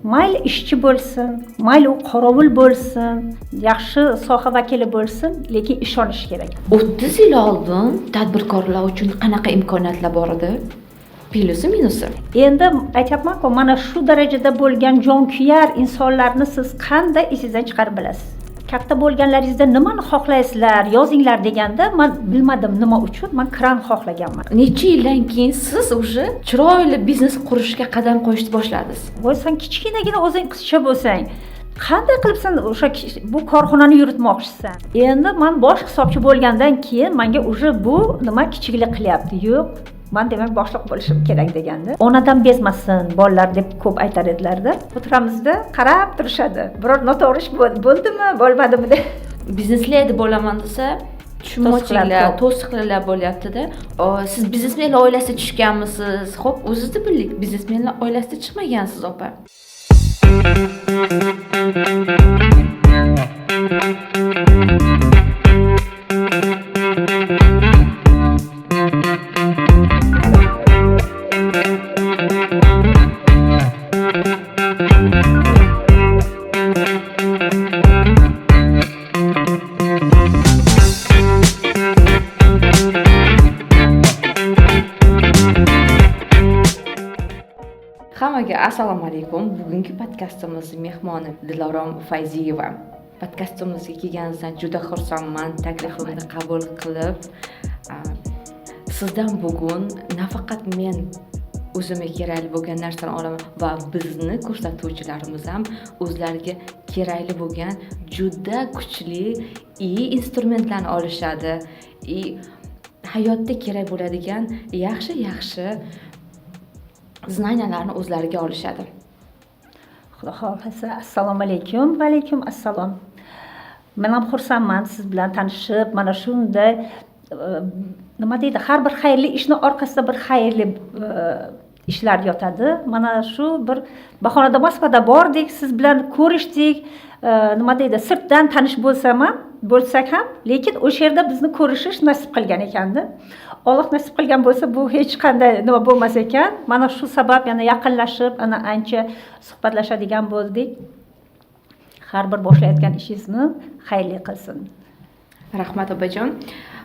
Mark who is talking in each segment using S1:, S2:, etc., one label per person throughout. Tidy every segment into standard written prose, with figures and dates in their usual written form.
S1: Mayli ishchi bo'lsin, mayli u qorovul bo'lsin, yaxshi soha vakili bo'lsin, lekin ishonish kerak.
S2: 30 yil oldin tadbirkorlar uchun qanaqa imkoniyatlar bor edi? Plyusi, minusi.
S1: Endi aytyapman-ku, mana shu darajada bo'lgan jonkuyar insonlarni siz qanday esingizdan chiqarib bilasiz? Katta bo'lganlaringizda nimani xohlaysizlar, yozinglar deganda men bilmadim nima uchun, men kran xohlaganman.
S2: Necha yildan keyin siz уже chiroyli biznes qurishga qadam qo'yishni boshladingiz?
S1: Voy, sen kichkinagina o'zing qizcha bo'lsang, qanday qilib sen o'sha bu korxonani yuritmoqchisan? Endi men bosh hisobchi bo'lgandan keyin menga уже bu nima kichiklik qilyapti. Yo'q, man demak boshliq bo'lishim kerak deganda. Onadan bezmasin bolalar deb ko'p aytar edilarda. O'tiramizda qarab turishadi. Biror noto'g'ri ish bo'ldimi, bo'lmadimi deb.
S2: Biznesli bo'laman desa, tushunmovchiliklar, to'siqlar bo'lyapti-da. Siz biznesmenlar oilasida tushganmisiz? Xo'p, o'zingizni bildik, biznesmenlar oilasida chiqmagansiz, opa. Hammaga assalomu alaykum. Bugungi podkastimiz mehmoni Dilorom Fayziyeva. Podkastimizga kelganingizdan juda xursandman. Taklifimni qabul qilib, sizdan bugun nafaqat men o'zimga kerakli bo'lgan narsani olaman va bizni ko'rsatuvchilarimiz ham o'zlariga kerakli bo'lgan juda kuchli instrumentlarni olishadi. Hayotda kerak bo'ladigan yaxshi-yaxshi znaniyalarni o'zlariga olishadi.
S1: Xudo xohlasa, assalomu alaykum, va alaykum assalom. Men ham xursandman siz bilan tanishib, mana shunday nima deydi, har bir xayrli ishni orqasida bir xayrli ishlar yotadi. Mana shu bir bahonada Moskvada bordik, siz bilan ko'rishdik. Nima deydi, sirtdan tanish bo'lsak ham, lekin o'sha yerda bizni ko'rishish nasib qilgan ekanda. Alloh nasib qilgan bo'lsa, bu hech qanday nima bo'lmas ekan. Mana shu sabab yana yaqinlashib, ana ancha suhbatlashadigan bo'ldik. Har bir boshlayotgan ishingizni xayrli qilsin.
S2: Rahmat, opajon.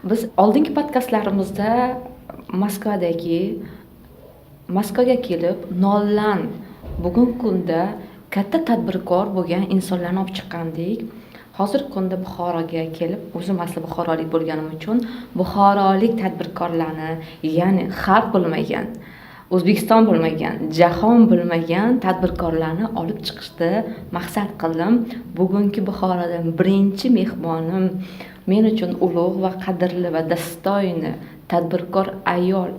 S2: Biz oldingi podkastlarimizda Moskvaga kelib noldan bugungi kunda katta tadbirkor bo'lgan insonlarni olib chiqqandik. Hozirgi kunda Buxoroga kelib, o'zim asli buxorolik bo'lganim uchun buxorolik tadbirkorlarni, ya'ni xalq bilmagan, O'zbekiston bilmagan, jahon bilmagan tadbirkorlarni olib chiqishni maqsad qildim. Bugungi Buxorodan birinchi mehmonim men uchun ulug' va qadrli va dostoyni tadbirkor ayol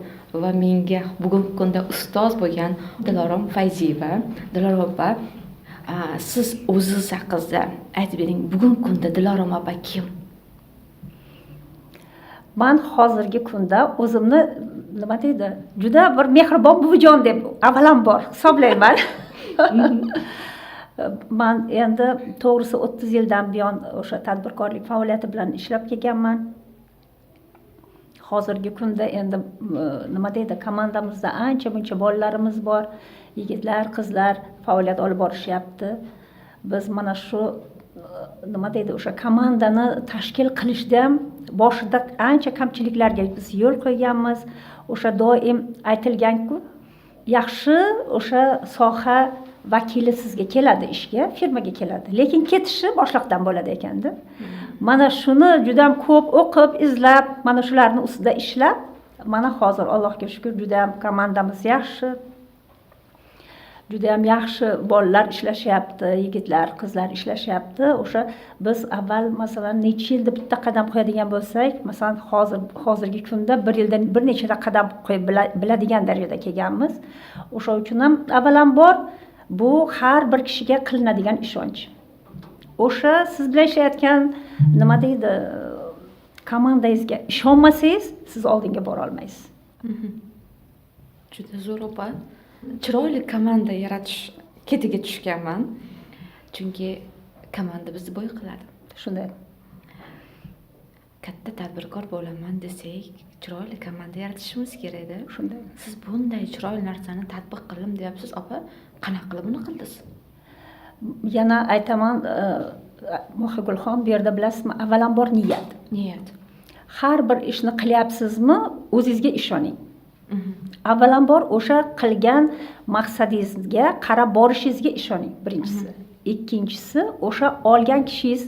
S2: va menga bugungi kunda ustoz bo'lgan Dilorom Fayziyeva. Dilorom opa, siz o'zingiz haqingizda aytib bering, bugungi kunda Dilorom opa kim?
S1: Men hozirgi kunda o'zimni nima deydi, juda bir mehribon buvijon deb avvalambor hisoblayman. Men endi to'g'risi 30 yildan buyon o'sha tadbirkorlik faoliyati bilan ishlab kelganman. Hozirgi kunda endi nima deydi, komandamizda ancha muncha bolalarimiz bor, yigitlar, qizlar faoliyat olib borishyapti. Biz mana shu nima deydi, o'sha komandani tashkil qilishda ham boshida ancha kamchiliklarga biz yo'l qo'yganmiz. O'sha doim aytilgan-ku, yaxshi o'sha soha vakili sizga keladi ishga, firmaga keladi, lekin ketishi boshliqdan bo'ladi ekanda. Mana shuni juda ham ko'p o'qib, izlab, mana shularni ustida ishlab, mana hozir Allohga shukr juda ham komandamiz yaxshi. Juda ham yaxshi bolalar ishlashyapti, yigitlar, qizlar ishlashyapti. O'sha biz avval masalan necha yilda bitta qadam qo'yadigan bo'lsak, masalan hozirgi kunda bir yilda bir nechta qadam qo'yib biladigan darajada kelganmiz. O'sha uchun ham avvalambor bu har bir kishiga qilinadigan ishonch. O'sha siz bilan ishlayotgan nima deydi, komandangizga ishonmasangiz, siz oldinga bora olmaysiz.
S2: Juda zo'r opa. Chiroyli komanda yaratish ketiga tushganman. Chunki komanda bizni boy qiladi.
S1: Shunday.
S2: Katta tadbirkor bo'laman desak, chiroyli komanda yaratishimiz kerak-da.
S1: Shunday.
S2: Siz bunday chiroyli narsani tatbiq qildim deyapsiz, opa. Qanaqa qilib buni qildingiz?
S1: Yana aytaman, Mohigulxon, bu yerda bilasizmi, avvalambor niyat.
S2: Niyat.
S1: Har bir ishni qilyapsizmi, o'zingizga ishoning. Avvalambor o'sha qilgan maqsadingizga qarab borishingizga ishoning, birinchisi. Ikkinchisi, o'sha olgan kishingiz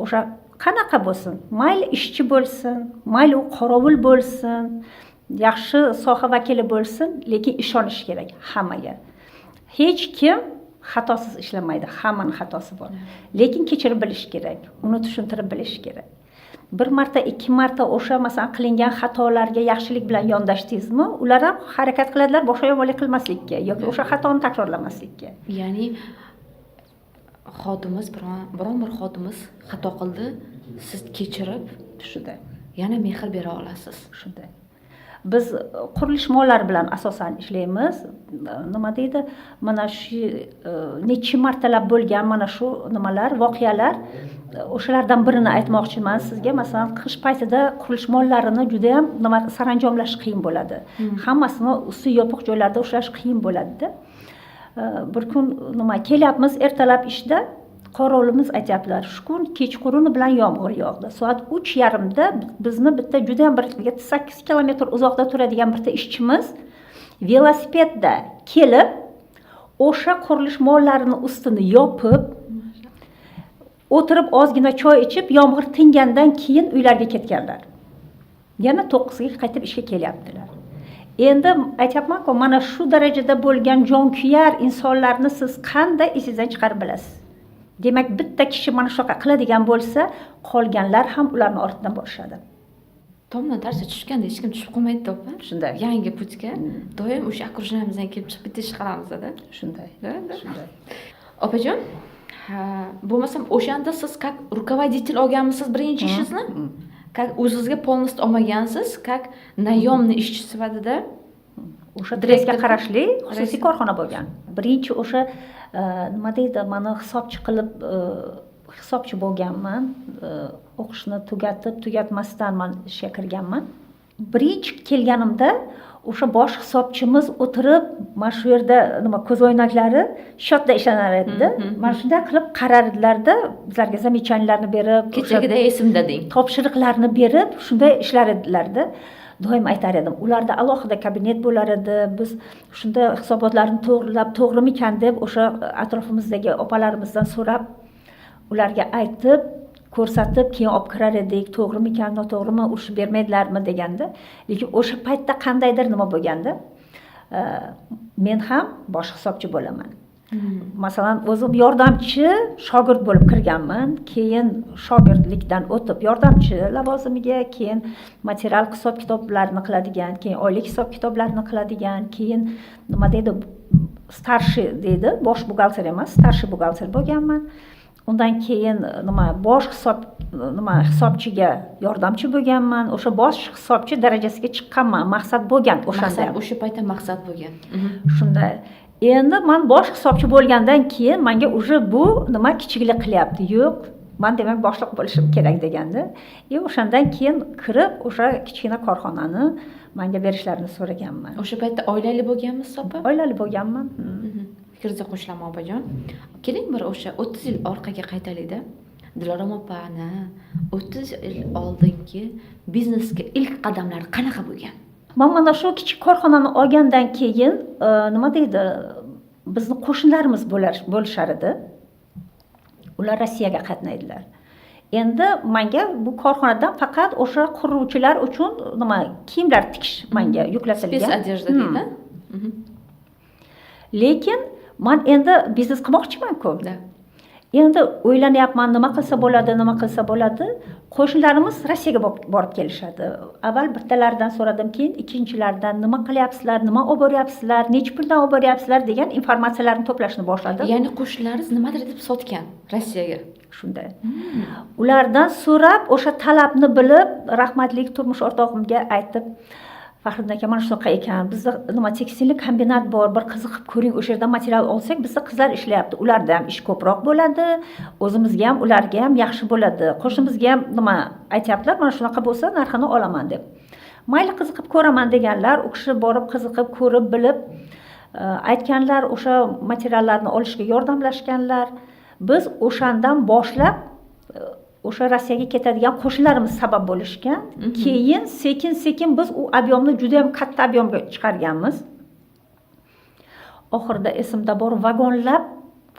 S1: o'sha qanaqa bo'lsin, mayli ishchi bo'lsin, mayli u qorovul bo'lsin, yaxshi soha vakili bo'lsin, lekin ishonish kerak hammaga. Hech kim xatosiz ishlamaydi, hammani xatosi bor, lekin kechirib bilish kerak, uni tushuntirib bilish kerak. Bir marta, ikki marta o'sha, masalan, qilingan xatolarga yaxshilik bilan yondashdingizmi, ular ham harakat qiladilar boshqa yomonlik qilmaslikka yoki o'sha xatoni takrorlamaslikka.
S2: Ya'ni xodimiz, biron bir xodimiz xato qildi, siz kechirib,
S1: shunday
S2: yana mehr bera olasiz.
S1: Shunday. Biz qurilish mollari bilan asosan ishlaymiz. Nima deydi, mana shu necha martalab bo'lgan mana shu nimalar, voqealar, o'shalardan birini aytmoqchiman sizga. Masalan, qish paytida qurilish mollarini judayam nima, saranjomlash qiyin bo'ladi, hammasini usti yopiq joylarda ushlash qiyin bo'ladida. Bir kun nima, kelyapmiz ertalab ishda, qorovulimiz aytyaptilar, shu kun kechquruni bilan yomg'ir yog'di, soat 3:30da bizni bitta judayam bir 7-8 kilometr uzoqda turadigan bitta ishchimiz velosipedda kelib, o'sha qurilish mollarini ustini yopib o'tirib, ozgina choy ichib, yomg'ir tingandan keyin uylariga ketganlar. Yana 9ga qaytib ishga kelyaptilar. Endi aytyapmanku, mana shu darajada bo'lgan jonkuyar insonlarni siz qanday esingizdan chiqarib bilasiz? Demak, bitta kishi mana shunaqa qiladigan bo'lsa, qolganlar ham ularni ortidan borishadi.
S2: Tomdan tarsa tushganda hech kim tushib qolmaydi, opa.
S1: Shunday.
S2: Yangi путь ga doim o'sha окружение mizdan kelib chiqib bitta ish qilamizda.
S1: Shunday.
S2: Да, да.
S1: Shunday.
S2: Opajon, ha, bo'lmasam o'shanda siz как руководитель olganmisiz birinchi ishingizni? Как o'zizga полностью olmagansiz, как наемный ishchi sifatida.
S1: O'sha trestga
S2: Direktor-
S1: qarashli xususiy
S2: Direktor.
S1: korxona bo'lgan. Birinchi o'sha nima deydi, mani hisobchi qilib, hisobchi bo'lganman. O'qishni tugatib, tugatmasdan man ishga kirganman. Birinchi kelganimda o'sha bosh hisobchimiz o'tirib, mana shu yerda nima, ko'zoynaklari счёт da ishlanar edida, mana shunday qilib qarardilarda, bizlarga замечания larni berib, o'sha
S2: Kechagida esimda deng.
S1: topshiriqlarni berib, shunday ishlar edilarda. Doim aytar edim, ularda alohida kabinet bo'lar edi, biz shunda hisobotlarni to'g'rilab, to'g'rimikan deb o'sha atrofimizdagi opalarimizdan so'rab, ularga aytib, ko'rsatib, keyin olib kirar edik, to'g'rimikan, noto'g'rimi, urishib bermaydilarmi deganda. Lekin o'sha paytda qandaydir nima bo'lganda, men ham bosh hisobchi bo'laman. Masalan, o'zim yordamchi shogird bo'lib kirganman, keyin shogirdlikdan o'tib yordamchi lavozimiga, keyin material hisob kitoblarni qiladigan, keyin oylik hisob kitoblarni qiladigan, keyin nima deydi, старший deydi, bosh buxgalter emas, старший buxgalter bo'lganman. Undan keyin nima, bosh hisob nima, hisobchiga yordamchi bo'lganman. O'sha bosh hisobchi darajasiga chiqqanman, maqsad bo'lgan o'shanda
S2: Maqsad
S1: ham.
S2: O'sha paytda maqsad bo'lgan.
S1: Shunday. Endi man bosh hisobchi bo'lgandan keyin manga уже bu nima, kichiklik qilyapti, yo'q, man demak boshliq bo'lishim kerak deganda, и o'shandan keyin kirib, o'sha kichkina korxonani manga berishlarini so'raganman.
S2: O'sha paytda oilali bo'lganmisiz, opa?
S1: Oilali bo'lganman.
S2: Fikringizga qo'shilaman, opajon. Keling, bir o'sha 30 yil orqaga qaytaylikda. Dilorom opani 30 yil oldingi biznesga ilk qadamlari qanaqa bo'lgan?
S1: Man mana shu kichik korxonani olgandan keyin, nima deydi, bizni qo'shnilarimiz bo'lishar edi, ular Rossiyaga qatnaydilar. Endi manga bu korxonadan faqat o'sha quruvchilar uchun nima, kiyimlar tikish manga yuklatilgan.
S2: Спецодежда deydi.
S1: Lekin man endi biznes qilmoqchimanku.
S2: Да.
S1: Endi o'ylanyapman, nima qilsa bo'ladi, nima qilsa bo'ladi. Qo'shnilarimiz Rossiyaga borib kelishadi. Avval bittalaridan so'radim, keyin ikkinchilaridan, nima qilyapsizlar, nima olib boryapsizlar, nechi puldan olib boryapsizlar degan informatsiyalarni to'plashni boshladim.
S2: Ya'ni qo'shnilaringiz nimadir deb sotgan Rossiyaga?
S1: Shunday. Ulardan so'rab, o'sha talabni bilib, rahmatli turmush o'rtog'imga aytib, Faxriddin aka, mana shunaqa ekan, bizda nima, tekstilniy kombinat bor, bir qiziqib ko'ring, o'sha yerdan material olsak, bizda qizlar ishlayapti, ularda ham ish ko'proq bo'ladi, o'zimizga ham, ularga ham yaxshi bo'ladi, qo'shnimizga ham nima aytyaptilar, mana shunaqa bo'lsa, narxini olaman deb. Mayli, qiziqib ko'raman deganlar. U kishi borib, qiziqib ko'rib, bilib, Aytganlar, o'sha materiallarni olishga yordamlashganlar. Biz o'shandan boshlab o'sha Rossiyaga ketadigan qo'shnilarimiz sabab bo'lishgan. Keyin sekin sekin biz u объем ni juda yam katta объем ga chiqarganmiz. Oxirida, esimda bor, vagonlab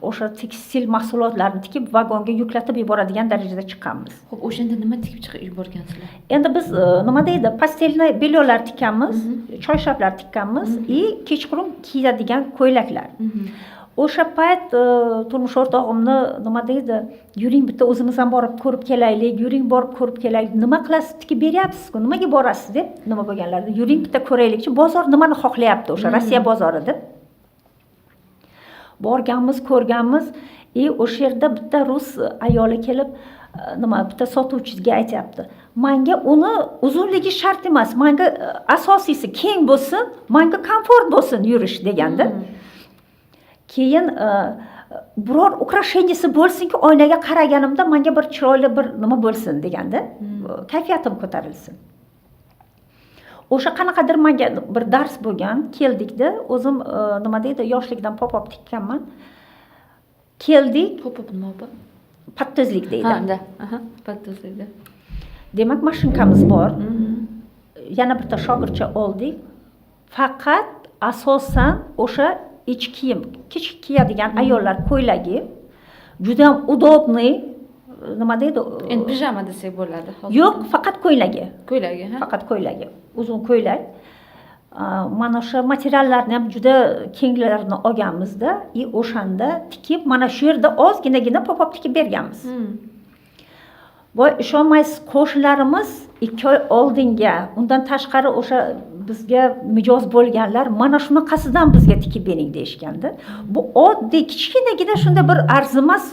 S1: o'sha tekstil mahsulotlarini tikib, vagonga yuklatib yuboradigan darajada chiqqanmiz.
S2: Ho'p, o'shanda nima tikib chiqib yuborgansizlar?
S1: Endi biz nima deydi, постельный бельё lar tikkanmiz, choyshablar tikkanmiz и kechqurun kiyadigan ko'ylaklar. O'sha payt turmush o'rtog'imni, nima deydi, "Yuring, bitta o'zimiz ham borib ko'rib kelaylik, yuring, borib ko'rib kelaylik, nima qilasiz, tikib beryapsizku, nimaga borasiz?" deb nima bo'lganlarida, "Yuring, bitta ko'raylikchi, bozor nimani xohlayapti, o'sha Rossiya bozori", deb borganmiz, ko'rganmiz. И o'sha yerda bitta rus ayoli kelib, nima, bitta sotuvchiga aytyapti: "Manga uni uzunligi shart emas, manga asosiysi keng bo'lsin, manga komfort bo'lsin yurish", deganda. Keyin "Biror украшение si bo'lsinki, oynaga qaraganimda manga bir chiroyli bir nima bo'lsin", deganda, "kayfiyatim ko'tarilsin". O'sha qanaqadir manga bir dars bo'lgan. Keldikda, o'zim nima deydi, yoshlikdan pop tikkanman. Keldik.
S2: Pop nima, opa?
S1: Подтузlik deydi.
S2: Ha, да, aha, подтузlikda.
S1: Demak, mashinkamiz bor, yana bitta shogirdcha oldik. Faqat asosan o'sha ich kiyim, kechki kiyadigan ayollar ko'ylagi, judayam удобный, nima deydi.
S2: Endi pijama desak bo'ladi hozir.
S1: Yo'q, faqat ko'ylagi.
S2: Ko'ylagi, ha.
S1: Faqat ko'ylagi, uzun ko'ylak. Mana o'sha materiallarni ham juda kenglarini olganmizda и o'shanda tikib, mana shu yerda ozginagina pop tikib berganmiz. Voy, ishonmaysiz, qo'shnilarimiz 2 oy oldinga, undan tashqari o'sha bizga mijoz bo'lganlar "Mana shunaqasidan bizga tikib bering", deyishganda. Bu oddiy kichkinagina shunda bir arzimas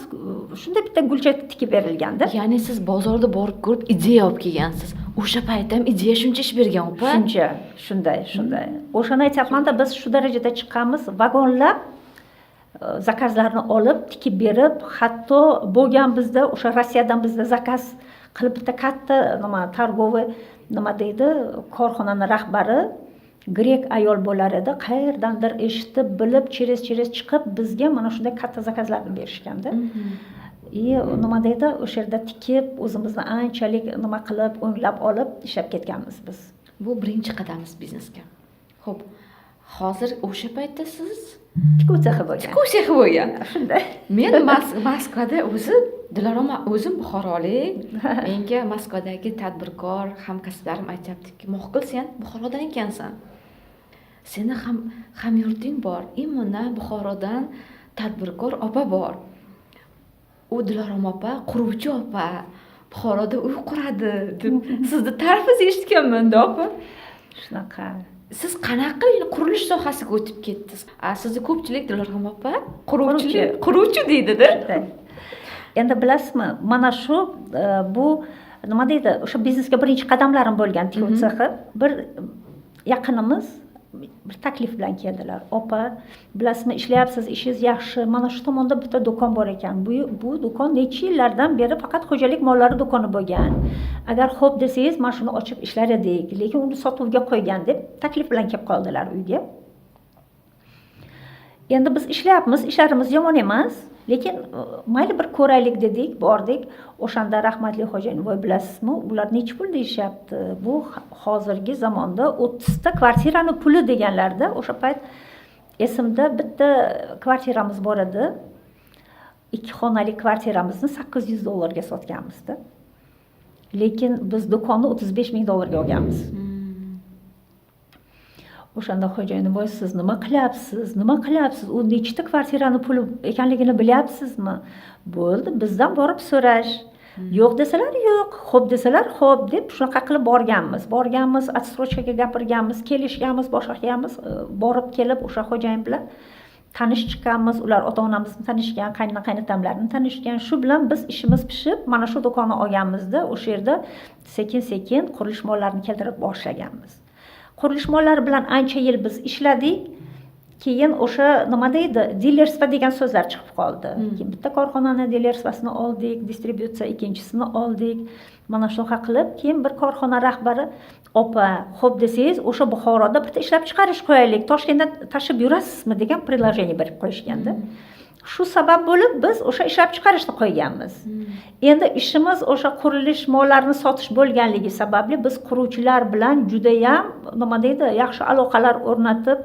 S1: shunday bitta gulcha tikib berilganda.
S2: Ya'ni siz bozorda borib ko'rib, ideya olib kelgansiz. O'sha paytda ham ideya shuncha ish bergan, opa.
S1: Shuncha, shunday, shunday. O'shani aytyapmanda, biz shu darajada chiqqanmiz, vagonlab заказ larni olib, tikib berib, hatto bo'lgan bizda o'sha Rossiyadan bizda заказ qilib, bitta katta nima, торговый, nima deydi, korxonani rahbari grek ayol bo'lar edi. Qayerdandir eshitib, bilib, через через chiqib, bizga mana shunday katta заказ larni berishganda. И nima deydi, o'sha yerda tikib, o'zimizni anchalik nima qilib, o'nglab olib ishlab ketganmiz biz.
S2: Bu birinchi qadamingiz biznesga. Ho'p, hozir o'sha paytda siz
S1: Tikuv sexi bo'lgan.
S2: Tikuv sexi bo'lgan.
S1: Shunday.
S2: Men Moskvada o'zi, Dilorom, o'zim buxorolik. Menga Moskvadagi tadbirkor hamkasblarim aytyaptiki: "Mohgul, sen Buxorodan ekansan, seni ham hamyurting bor, именно Buxorodan tadbirkor opa bor, u Dilorom opa, quruvchi opa, Buxoroda uy quradi", deb sizni ta'rifingizni eshitganmanda, opa.
S1: Shunaqa.
S2: Siz qanaqa qilib qurilish sohasiga o'tib ketdingiz? A, sizni ko'pchilik Dilorom opa quruvchi, quruvchi deydida.
S1: Shunday. Endi bilasizmi, mana shu bu, nima deydi, o'sha biznesga birinchi qadamlarim bo'lgan tikuv sexi. Bir yaqinimiz bir taklif bilan keldilar: "Opa, bilasizmi, ishlayapsiz, ishingiz yaxshi, mana shu tomonda bitta do'kon bor ekan. Bu do'kon necha yillardan beri faqat xo'jalik mollari do'koni bo'lgan. Agar xo'p desangiz, mana shuni ochib ishlar edik, lekin uni sotuvga qo'ygan", deb taklif bilan kelib qoldilar uyga. Endi biz ishlayapmiz, ishlarimiz yomon emas, lekin mayli, bir ko'raylik dedik, bordik. O'shanda rahmatli xo'jayin: "Voy, bilasizmi, ular nechi pul deyishyapti, bu hozirgi zamonda 30 ta kvartirani puli", deganlarida. O'sha payt esimda, bitta kvartiramiz bor edi, ikki xonali kvartiramizni 800 dollarga sotganmizda, lekin biz do'konni 35 ming dollarga olganmiz. O'shanda xo'jayinim: "Voy, siz nima qilyapsiz, nima qilyapsiz, u nechta kvartirani puli ekanligini bilyapsizmi? Bo'ldi, bizdan borib so'rash, yo'q desalar yo'q, xo'p desalar xo'p", deb shunaqa qilib borganmiz. Borganmiz, отсрочка ga gapirganmiz, kelishganmiz, boshqa qilganmiz. Borib kelib o'sha xo'jayin bilan tanish chiqqanmiz, ular ota onamizni tanishgan, qaynona qaynotamlarni tanishgan. Shu bilan biz ishimiz pishib, mana shu do'konni olganmizda, o'sha yerda sekin sekin qurilish mollarini keltirib boshlaganmiz. Qurilish mollari bilan ancha yil biz ishladik. Keyin o'sha nima deydi, дилерство degan so'zlar chiqib qoldi. Keyin bitta korxonani дилерство sini oldik, distributsiya ikkinchisini oldik. Mana shunaqa qilib keyin bir korxona rahbari: "Opa, xo'p desangiz, o'sha Buxoroda bitta ishlab chiqarish qo'yaylik, Toshkentdan tashib yurasizmi?" degan предложение berib qo'yishganda, shu sabab bo'lib biz o'sha ishlab chiqarishni qo'yganmiz. Endi ishimiz o'sha qurilish mollarini sotish bo'lganligi sababli biz quruvchilar bilan judayam, nima deydi, yaxshi aloqalar o'rnatib,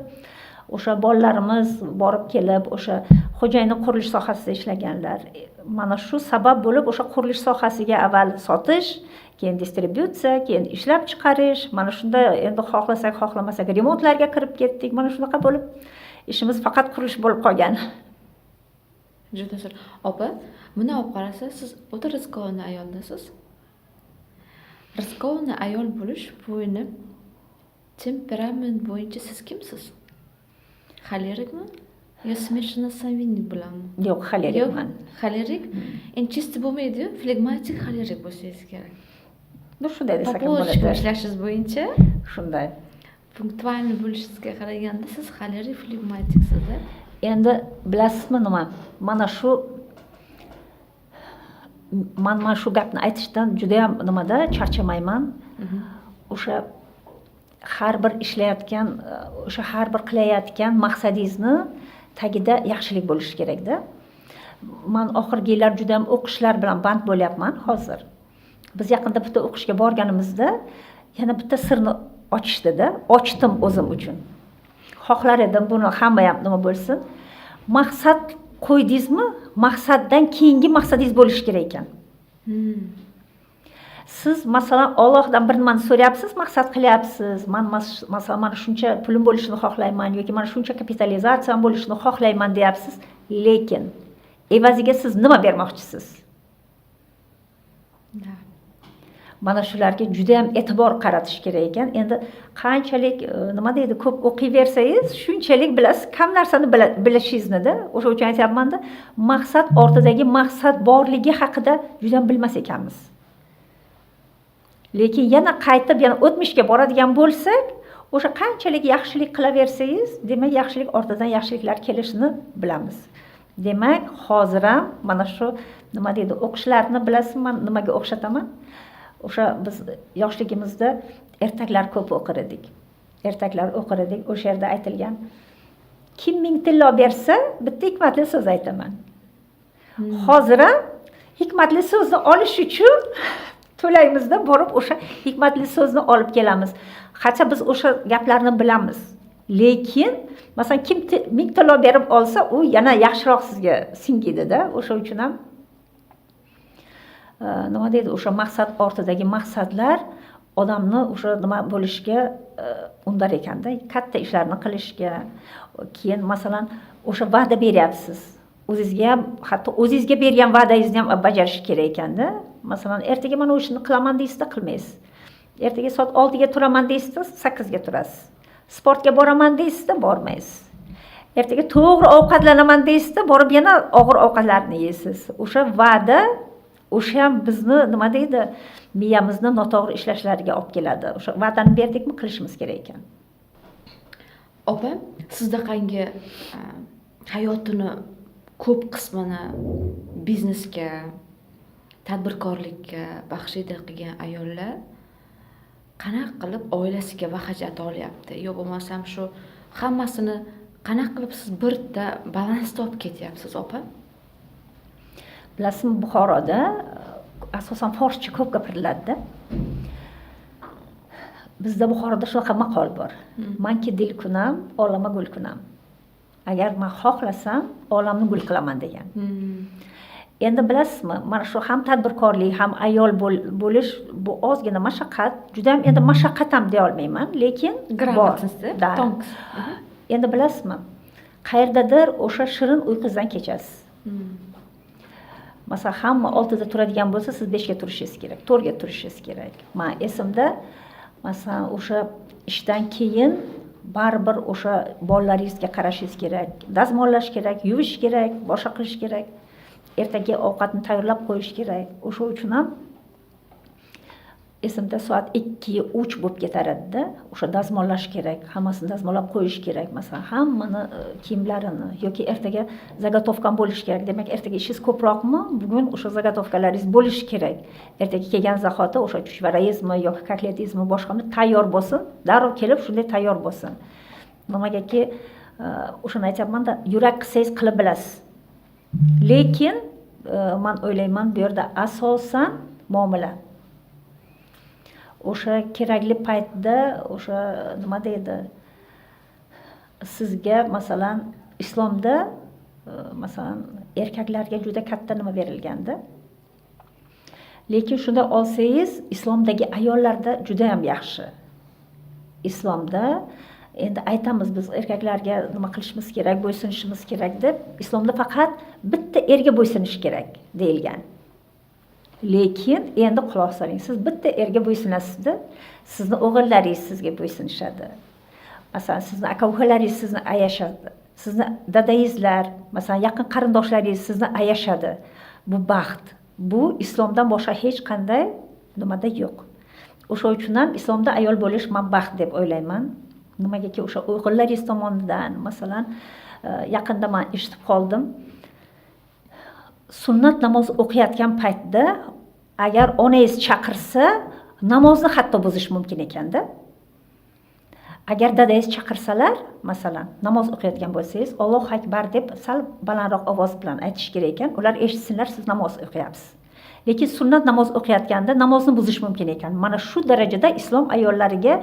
S1: o'sha bolalarimiz borib kelib, o'sha xo'jayini qurilish sohasida ishlaganlar. Mana shu sabab bo'lib o'sha qurilish sohasiga avval sotish, keyin distributsiya, keyin ishlab chiqarish, mana shunda endi xohlasak xohlamasak remontlarga kirib ketdik. Mana shunaqa bo'lib ishimiz faqat qurilish bo'lib qolgan.
S2: Juda zo'r, opa. Bunday olib qarasa, siz o'ta рискованный ayoldasiz. Рискованный ayol bo'lish bu endi temperament bo'yicha siz kimsiz? Xolerikmi yo смешанный сангвиник bilanmi?
S1: Yo'q, xolerikman.
S2: Xolerik endi чисто bo'lmaydiyu, flegmatik xolerik bo'lsangiz kerak.
S1: Ну, shunday desak ham
S2: По
S1: bo'ladi.
S2: Ishlashingiz bo'yicha,
S1: Shunday.
S2: Пунктуальный bo'lishingizga qaraganda siz xolerik flegmatiksizda.
S1: Endi bilasizmi nima, mana shu man mana shu gapni aytishdan judayam nimada charchamayman. O'sha har bir ishlayotgan, o'sha har bir qilayotgan maqsadingizni tagida yaxshilik bo'lishi kerakda. Man oxirgi yillar judayam o'qishlar bilan band bo'lyapman. Hozir biz yaqinda bitta o'qishga borganimizda yana bitta sirni ochishdida, ochdim o'zim uchun. Xohlar edim, buni hamma ham nima bo'lsin. Maqsad qo'ydingizmi, maqsaddan keyingi maqsadingiz bo'lishi kerak ekan. Siz, masalan, Ollohdan bir nimani so'rayapsiz, maqsad qilyapsiz: man masalan, mana shuncha pulim bo'lishini xohlayman yoki mana shuncha kapitalizatsiyam bo'lishini xohlayman, deyapsiz. Lekin evaziga siz nima bermoqchisiz? Mana shularga judayam e'tibor qaratish kerak ekan. Endi qanchalik nima deydi, ko'p o'qiyversangiz, shunchalik bilasiz kam narsani bilishingiznida. O'sha uchun aytyapmanda, maqsad ortidagi maqsad borligi haqida judayam bilmas ekanmiz. Lekin yana qaytib, yana o'tmishga boradigan bo'lsak, o'sha qanchalik yaxshilik qilaversangiz, demak, yaxshilik ortidan yaxshiliklar kelishini bilamiz. Demak, hozir ham mana shu, nima deydi, o'qishlarni, bilasizmi, man nimaga o'xshataman? O'sha biz yoshligimizda ertaklar ko'p o'qir edik, ertaklar o'qir edik. O'sha yerda aytilgan: "Kim 1000 tillo bersa, bitta hikmatli so'z aytaman". Hozir ham hikmatli so'zni olish uchun to'laymizda, borib o'sha hikmatli so'zni olib kelamiz. Хотя biz o'sha gaplarni bilamiz, lekin masalan, kim 1000 tillo berib olsa, u yana yaxshiroq sizga singidida. O'sha uchun ham nima deydi, o'sha maqsad ortidagi maqsadlar odamni o'sha nima bo'lishga undar ekanda, katta ishlarni qilishga. Keyin, masalan, o'sha va'da beryapsiz o'zingizga ham, hatto o'zingizga bergan va'dangizni ham bajarish kerak ekanda. Masalan, ertaga mana u ishni qilaman deysizda, qilmaysiz. Ertaga soat 6ga turaman deysizda, 8ga turasiz. Sportga boraman deysizda, bormaysiz. Ertaga to'g'ri ovqatlanaman deysizda, borib yana og'ir ovqatlarni yeysiz. O'sha va'da, o'sha ham bizni, nima deydi, miyamizni noto'g'ri ishlashlariga olib keladi. O'sha va'dani berdikmi, qilishimiz kerak ekan.
S2: Opa, sizdaqangi hayotini ko'p qismini biznesga, tadbirkorlikka baxshida qilgan ayollar qanaqa qilib oilasiga vaqt ajrata olyapti yo bo'lmasam shu hammasini qanaqa qilib siz birda balansda olib ketyapsiz, opa?
S1: Bilasizmi, Buxoroda asosan forscha ko'p gapiriladida. Bizda Buxoroda shunaqa maqol bor: "Manki dil kunam, olama gul kunam", agar man xohlasam, olamni gul qilaman degan. Endi bilasizmi, mana shu ham tadbirkorlik, ham ayol bo'lish bu ozgina mashaqqat, judayam endi mashaqqat ham deyolmayman, lekin bor.
S2: Грамотность.
S1: Да.
S2: Тонкость.
S1: Endi bilasizmi, qayerdadir o'sha shirin uyqungizdan kechasiz. Masalan, hamma 6da turadigan bo'lsa, siz 5ga turishingiz kerak, 4ga turishingiz kerak. Man esimda, masalan, o'sha ishdan keyin baribir o'sha bolalaringizga qarashingiz kerak, dazmollash kerak, yuvish kerak, boshqa qilish kerak, ertaga ovqatni tayyorlab qo'yish kerak. O'sha uchun ham Esimda, soat 2, 3 bo'lib ketar edida. O'sha dazmollash kerak, hammasini dazmollab qo'yish kerak, masalan, hammani kiyimlarini yoki ertaga заготовка m bo'lishi kerak. Demak, ertaga ishingiz ko'proqmi, bugun o'sha заготовка laringiz bo'lishi kerak. Ertaga kelgan zahoti o'sha chuchvarangizmi yoki kotletingizmi, boshqami tayyor bo'lsin, darrov kelib shunday tayyor bo'lsin. Nimagaki, o'shani aytyapmanda, yurak qilsangiz, qilib bilasiz. Lekin man o'ylayman, bu yerda asosan muomala, o'sha kerakli paytda o'sha, nima deydi, sizga, masalan, islomda masalan, erkaklarga juda katta nima berilganda, lekin shunda olsangiz, islomdagi ayollarda judayam yaxshi. Islomda endi aytamiz, biz erkaklarga nima qilishimiz kerak, bo'ysunishimiz kerak deb. Islomda faqat bitta erga bo'ysunish kerak deyilgan. Lekin endi quloq soling, siz bitta erga bo'ysunasizda, sizni o'g'illaringiz sizga bo'ysunishadi, masalan, sizni aka ukalaringiz sizni ayashadi, sizni dadangizlar, masalan, yaqin qarindoshlaringiz sizni ayashadi. Bu baxt, bu islomdan boshqa hech qanday nimada yo'q. O'sha uchun ham islomda ayol bo'lish man baxt deb o'ylayman. Nimagaki, o'sha o'g'illaringiz tomonidan, masalan, yaqinda man eshitib qoldim, sunnat namoz o'qiyotgan paytda agar onangiz chaqirsa, namozni hatto buzish mumkin ekanda. Agar dadangiz chaqirsalar, masalan, namoz o'qiyotgan bo'lsangiz, "Allohu akbar" deb sal balandroq ovoz bilan aytish kerak ekan, ular eshitsinlar, siz namoz o'qiyapsiz. Lekin sunnat namoz o'qiyotganda namozni buzish mumkin ekan. Mana shu darajada islom ayollariga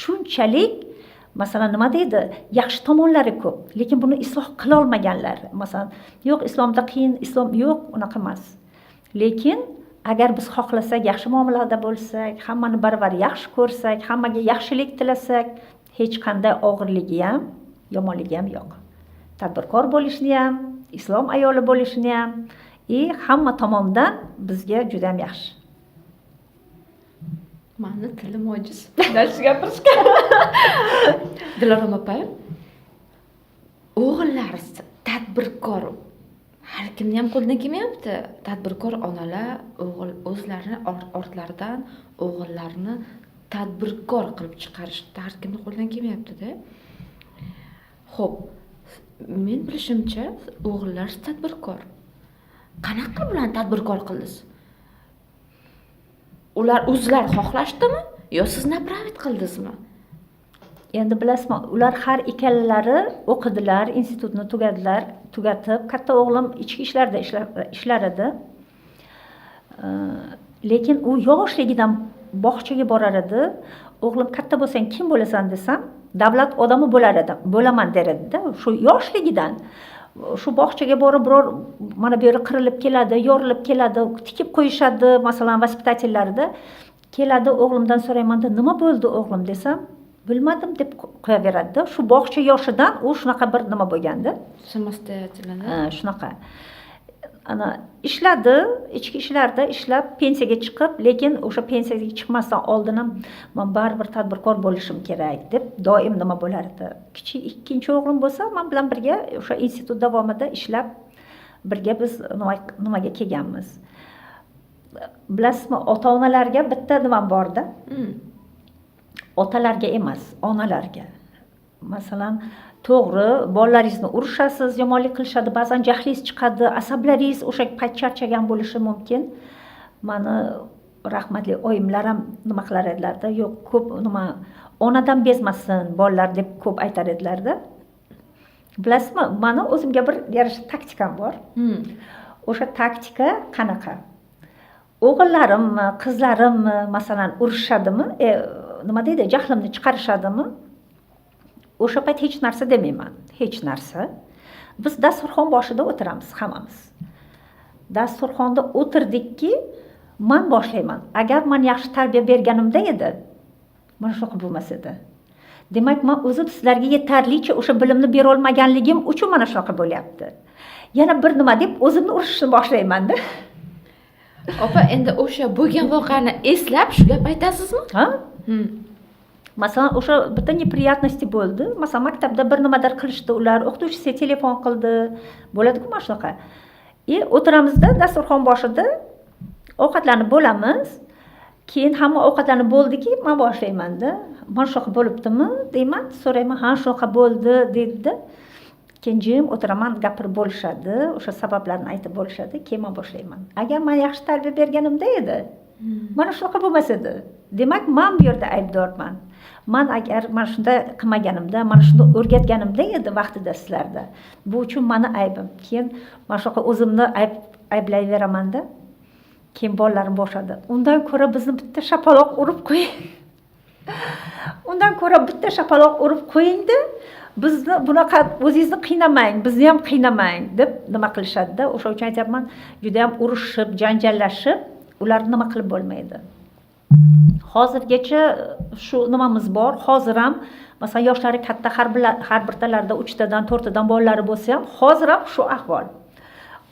S1: shunchalik, masalan, nima deydi, yaxshi tomonlari ko'p, lekin buni isloh qilolmaganlar. Masalan, yo'q, islomda qiyin, islom yo'q, unaqa emas. Lekin agar biz xohlasak, yaxshi muomalada bo'lsak, hammani baravar yaxshi ko'rsak, hammaga yaxshilik tilasak, hech qanday og'irligi ham, yomonligi ham yo'q tadbirkor bo'lishni ham, islom ayoli bo'lishni ham. И hamma tomondan bizga juda ham yaxshi.
S2: Mani tilim ojiz дальше gapirishga. Dilorom opa, o'g'illar tadbirkor har kimni ham qo'lidan kelmayapti. Tadbirkor onalar o'g'il o'zlarini ortlaridan o'g'illarini tadbirkor qilib chiqarish har kimni qo'lidan kelmayaptida. Ho'p, men bilishimcha, o'g'illar tadbirkor. Qanaqa qilib ularni tadbirkor qildingiz? Ular o'zlari xohlashdimi yo siz направить qildingizmi?
S1: Endi bilasizmi, ular har ikkalalari o'qidilar, institutni tugadilar. Tugatib, katta o'g'lim ichki ishlarda ishlar edi, lekin u yoshligidan bog'chaga borar edi. "O'g'lim, katta bo'lsang kim bo'lasan?" desam, "Davlat odami bo'lar edim, bo'laman" der edida. Shu yoshligidan shu bog'chaga borib, biror mana bu yeri qirilib keladi, yorilib keladi, tikib qo'yishadi, masalan, воспитатель larda keladi. O'g'limdan so'raymanda, "Nima bo'ldi, o'g'lim?" desam, "Bilmadim" deb qo'yaveradida. Shu bog'cha yoshidan u shunaqa bir nima bo'lganda.
S2: Самостоятельно.
S1: Shunaqa ana ishladi, ichki ishlarda ishlab, pensiyaga chiqib, lekin o'sha pensiyaga chiqmasdan oldin ham "Man baribir tadbirkor bo'lishim kerak" deb doim nima bo'lardi. Kichik ikkinchi o'g'lim bo'lsa, man bilan birga o'sha institut davomida ishlab, birga biz nimaga kelganmiz. Bilasizmi, ota onalarga bitta nimam borda. Otalarga emas, onalarga. Masalan, to'g'ri, bolalaringizni urishasiz, yomonlik qilishadi, ba'zan jahlingiz chiqadi, asablaringiz o'sha payt charchagan bo'lishi mumkin. Mani rahmatli oyimlar ham nima qilar edilarda, yo'q, ko'p nima, onadan bezmasin bolalar deb ko'p aytar edilarda. Bilasizmi, mani o'zimga bir yarasha taktikam bor. O'sha taktika qanaqa? O'g'illarimmi, qizlarimmi, masalan, urishadimi, nima deydi, jahlimni chiqarishadimi, o'sha payt hech narsa demayman, hech narsa. Biz dasturxon boshida o'tiramiz hammamiz. Dasturxonda o'tirdikki, man boshlayman: "Agar man yaxshi tarbiya berganimda edi, mana shunaqa bo'lmas edi. Demak, man o'zim sizlarga yetarlicha o'sha bilimni berolmaganligim uchun mana shunaqa bo'lyapti." Yana bir nima deb o'zimni urishishni boshlaymanda.
S2: Opa, endi o'sha bo'lgan voqeani eslab shu gap aytasizmi?
S1: Ha. Masalan, o'sha bitta неприятности bo'ldi, masalan, maktabda bir nimadir qilishdi ular, o'qituvchisiga telefon qildi, bo'ladiku mana shunaqa. И o'tiramizda dasturxon boshida, ovqatlanib bo'lamiz. Keyin hamma ovqatlanib bo'ldiki, man boshlaymanda. Mana shunaqa bo'libdimi deyman, so'rayman, ha shunaqa bo'ldi deydida. Keyin jim o'tiraman, gapirib bo'lishadi, o'sha sabablarni aytib bo'lishadi, keyin man boshlayman. Agar man yaxshi tarbiya berganimda edi, mana shunaqa bo'lmas edi. Demak, man bu yerda aybdorman. Man agar mana shunday qilmaganimda, mana shuni o'rgatganimda edi vaqtida sizlarda. Bu uchun mani aybim. Keyin mana shunaqa o'zimni ayblayveramanda. Keyin bolalarim boshadi. Undan ko'ra bizni bitta shapaloq urib qo'ying. Undan ko'ra bitta shapaloq urib qo'yingda, bizni bunaqa o'zingizni qiynamang, bizni ham qiynamang deb nima qilishadi-da. O'sha uchun aytyapman, juda ham urushib, janjallashib, ularni nima qilib bo'lmaydi. Hozirgacha shu nimamiz bor. Hozir ham masalan yoshlari katta, har birtalarida 3 tadan 4 tadan bolalari bo'lsa ham, hozir ham shu ahvol.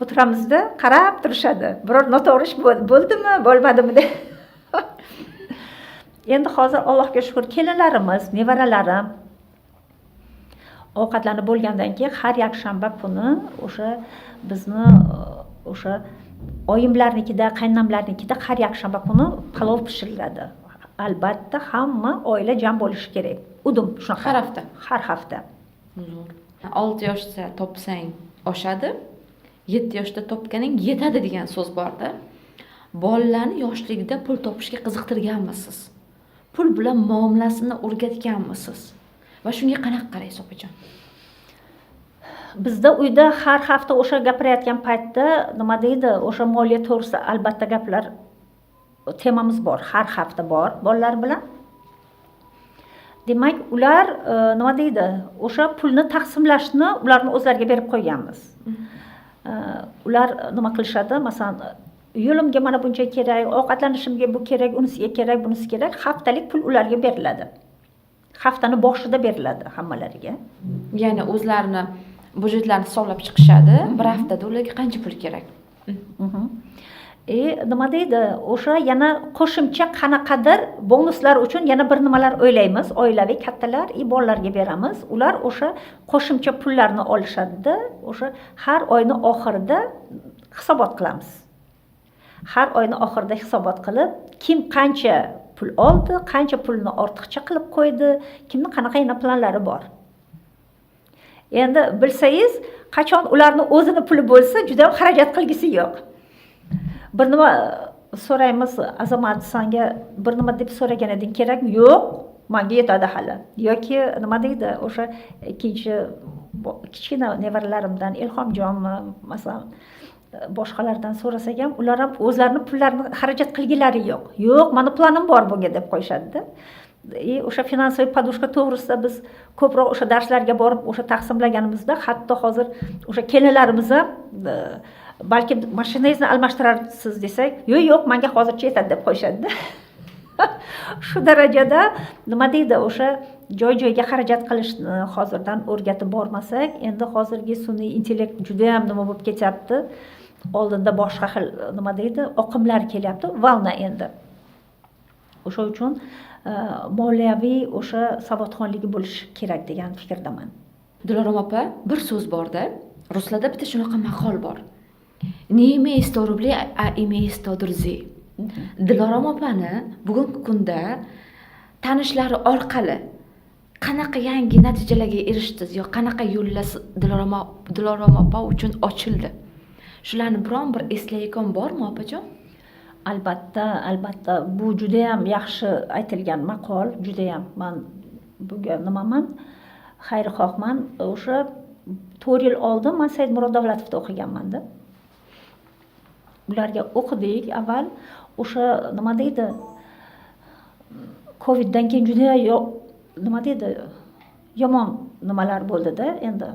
S1: O'tiramizda qarab turishadi. Biror noto'g'ri ish bo'ldimi, bo'lmadimi deb. Endi hozir Allohga shukr, kelinlarimiz, nevaralarim ovqatlanib bo'lgandan keyin har yakshanba kuni o'sha bizni o'sha oyimlarnikida, qaynonamlarnikida har yakshanba kuni palov pishiriladi. Albatta hamma oila jam bo'lishi kerak. Udum shunaqa.
S2: Har hafta.
S1: Har hafta.
S2: Zo'r. 6 yoshda topsang oshadi, 7 yoshda topganing yetadi degan so'z borda. Bolalarni yoshligida pul topishga qiziqtirganmisiz? Pul bilan muomalasini o'rgatganmisiz? Va shunga qanaqa qaraysiz, opajon?
S1: Bizda uyda har hafta o'sha gapirayotgan paytda nima deydi, o'sha moliya to'g'risida albatta gaplar, temamiz bor, har hafta bor bolalar bilan. Demak, ular nima deydi, o'sha pulni taqsimlashni ularni o'zlariga berib qo'yganmiz. Ular nima qilishadi, masalan, yo'limga mana buncha kerak, ovqatlanishimga bu kerak, unisiga kerak, bunisi kerak, haftalik pul ularga beriladi. Haftani boshida beriladi hammalariga.
S2: Ya'ni o'zlarini byudjetlarini hisoblab chiqishadi, bir haftada ularga qancha pul kerak?
S1: Nima deydi, o'sha yana qo'shimcha qanaqadir bonuslar uchun yana bir nimalar o'ylaymiz, oilaviy kattalar bolalarga beramiz. Ular o'sha qo'shimcha pullarni olishadi-da, o'sha har oyni oxirida hisobot qilamiz. Har oyni oxirida hisobot qilib, kim qancha pul oldi, qancha pulni ortiqcha qilib qo'ydi, kimni qanaqa yana planlari bor. Endi bilsangiz, qachon ularni o'zini puli bo'lsa, juda ham xarajat qilgisi yo'q. Bir nima so'raymiz, Azamat, sanga bir nima deb so'ragan eding, kerakmi? Yo'q, menga yetadi hali. Yoki nima deydi, o'sha ikkinchi kichkina nevaralarimdan Ilhomjonmi, masalan, boshqalardan so'rasak ham, ular ham o'zlarini pullarini xarajat qilgilari yo'q. Yo'q, mani planim bor bunga deb qo'yishadi-da. O'sha finansiy podushka to'g'risida biz ko'proq o'sha darslarga borib, o'sha taqsimlaganimizda, hatto hozir o'sha kelinlarimiz ham balki mashinangizni almashtirarsiz desak, yo'q, yo'q, menga hozircha yetadi deb qo'yishadi-da. Shu darajada nima deydi, o'sha joy-joyga xarajat qilishni hozirdan o'rgatib bormasak, endi hozirgi sun'iy intellekt juda ham nima bo'lib ketyapti. Oldinda boshqa xil nima deydi, oqimlar kelyapti, valna endi. O'sha uchun moliyaviy o'sha savodxonligi bo'lishi kerak degan fikrdaman.
S2: Dilorom opa, bir so'z borda, ruslarda bitta shunaqa maqol bor. Не имей 100 рублей, а имей 100 друзей. Dilorom opani bugungi kunda tanishlari orqali qanaqa yangi natijalarga erishdingiz yo qanaqa yo'llar Dilorom opa uchun ochildi? Shularni biron bir eslayotgan bormi, opajon?
S1: Albatta, albatta, bu juda ham yaxshi aytilgan maqol, juda ham men bunga nimaman, xayrixohman. O'sha 4 yil oldin men Saidmurod Davlatovda o'qiganman-da. Ularga o'qidik avval, o'sha nima deydi, Coviddan keyin juda nima deydi, yomon nimalar bo'ldi-da, endi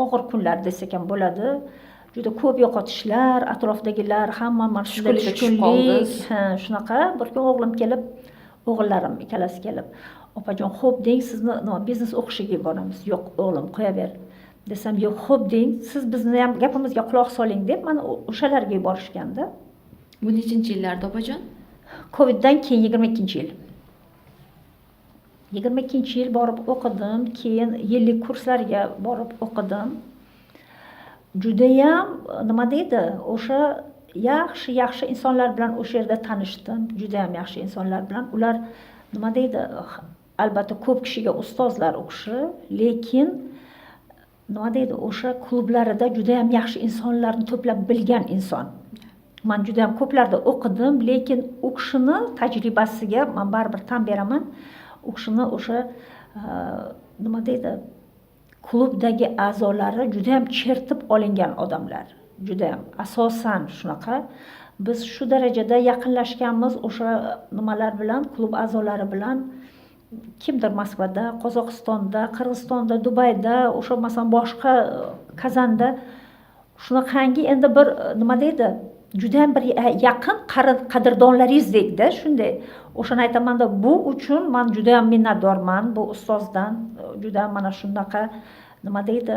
S1: og'ir kunlar desak ham bo'ladi. Juda ko'p yo'qotishlar, atrofdagilar hamma mana shunday
S2: Tushkunlikka tushib
S1: tushkunlik,
S2: qoldingiz.
S1: ha, shunaqa. Bir kun o'g'lim kelib, o'g'illarim ikkalasi kelib, opajon, xo'p deng, sizni nima biznes o'qishiga yuboramiz. Yo'q, o'g'lim, qo'yaver desam, yo'q, xo'p deng, siz bizni ham gapimizga quloq soling deb mani o'shalarga yuborishganda.
S2: Bu nechinchi yillarda, opajon?
S1: Coviddan keyin 22-yil. 22-yil borib o'qidim, keyin yillik kurslarga borib o'qidim. Judayam nima deydi, o'sha Yaxshi yaxshi insonlar bilan o'sha yerda tanishdim, judayam yaxshi insonlar bilan. Ular nima deydi, albatta ko'p kishiga ustozlar u kishi, lekin nima deydi, o'sha klublarida judayam yaxshi insonlarni to'plab bilgan inson. Man judayam ko'plarda o'qidim, lekin u kishini tajribasiga man baribir tan beraman. U kishini o'sha nima deydi, klubdagi a'zolari judayam chertib olingan odamlar, judayam asosan shunaqa. Biz shu darajada yaqinlashganmiz o'sha nimalar bilan, klub a'zolari bilan. Kimdir Moskvada, Qozog'istonda, Qirg'izistonda, Dubayda, o'sha masalan boshqa Kazanda, shunaqangi endi bir nima deydi, judayam bir yaqin qadrdonlaringizdekda shunday. O'shani aytamanda, bu uchun man judayam minnatdorman bu ustozdan. Judayam mana shunaqa nima deydi,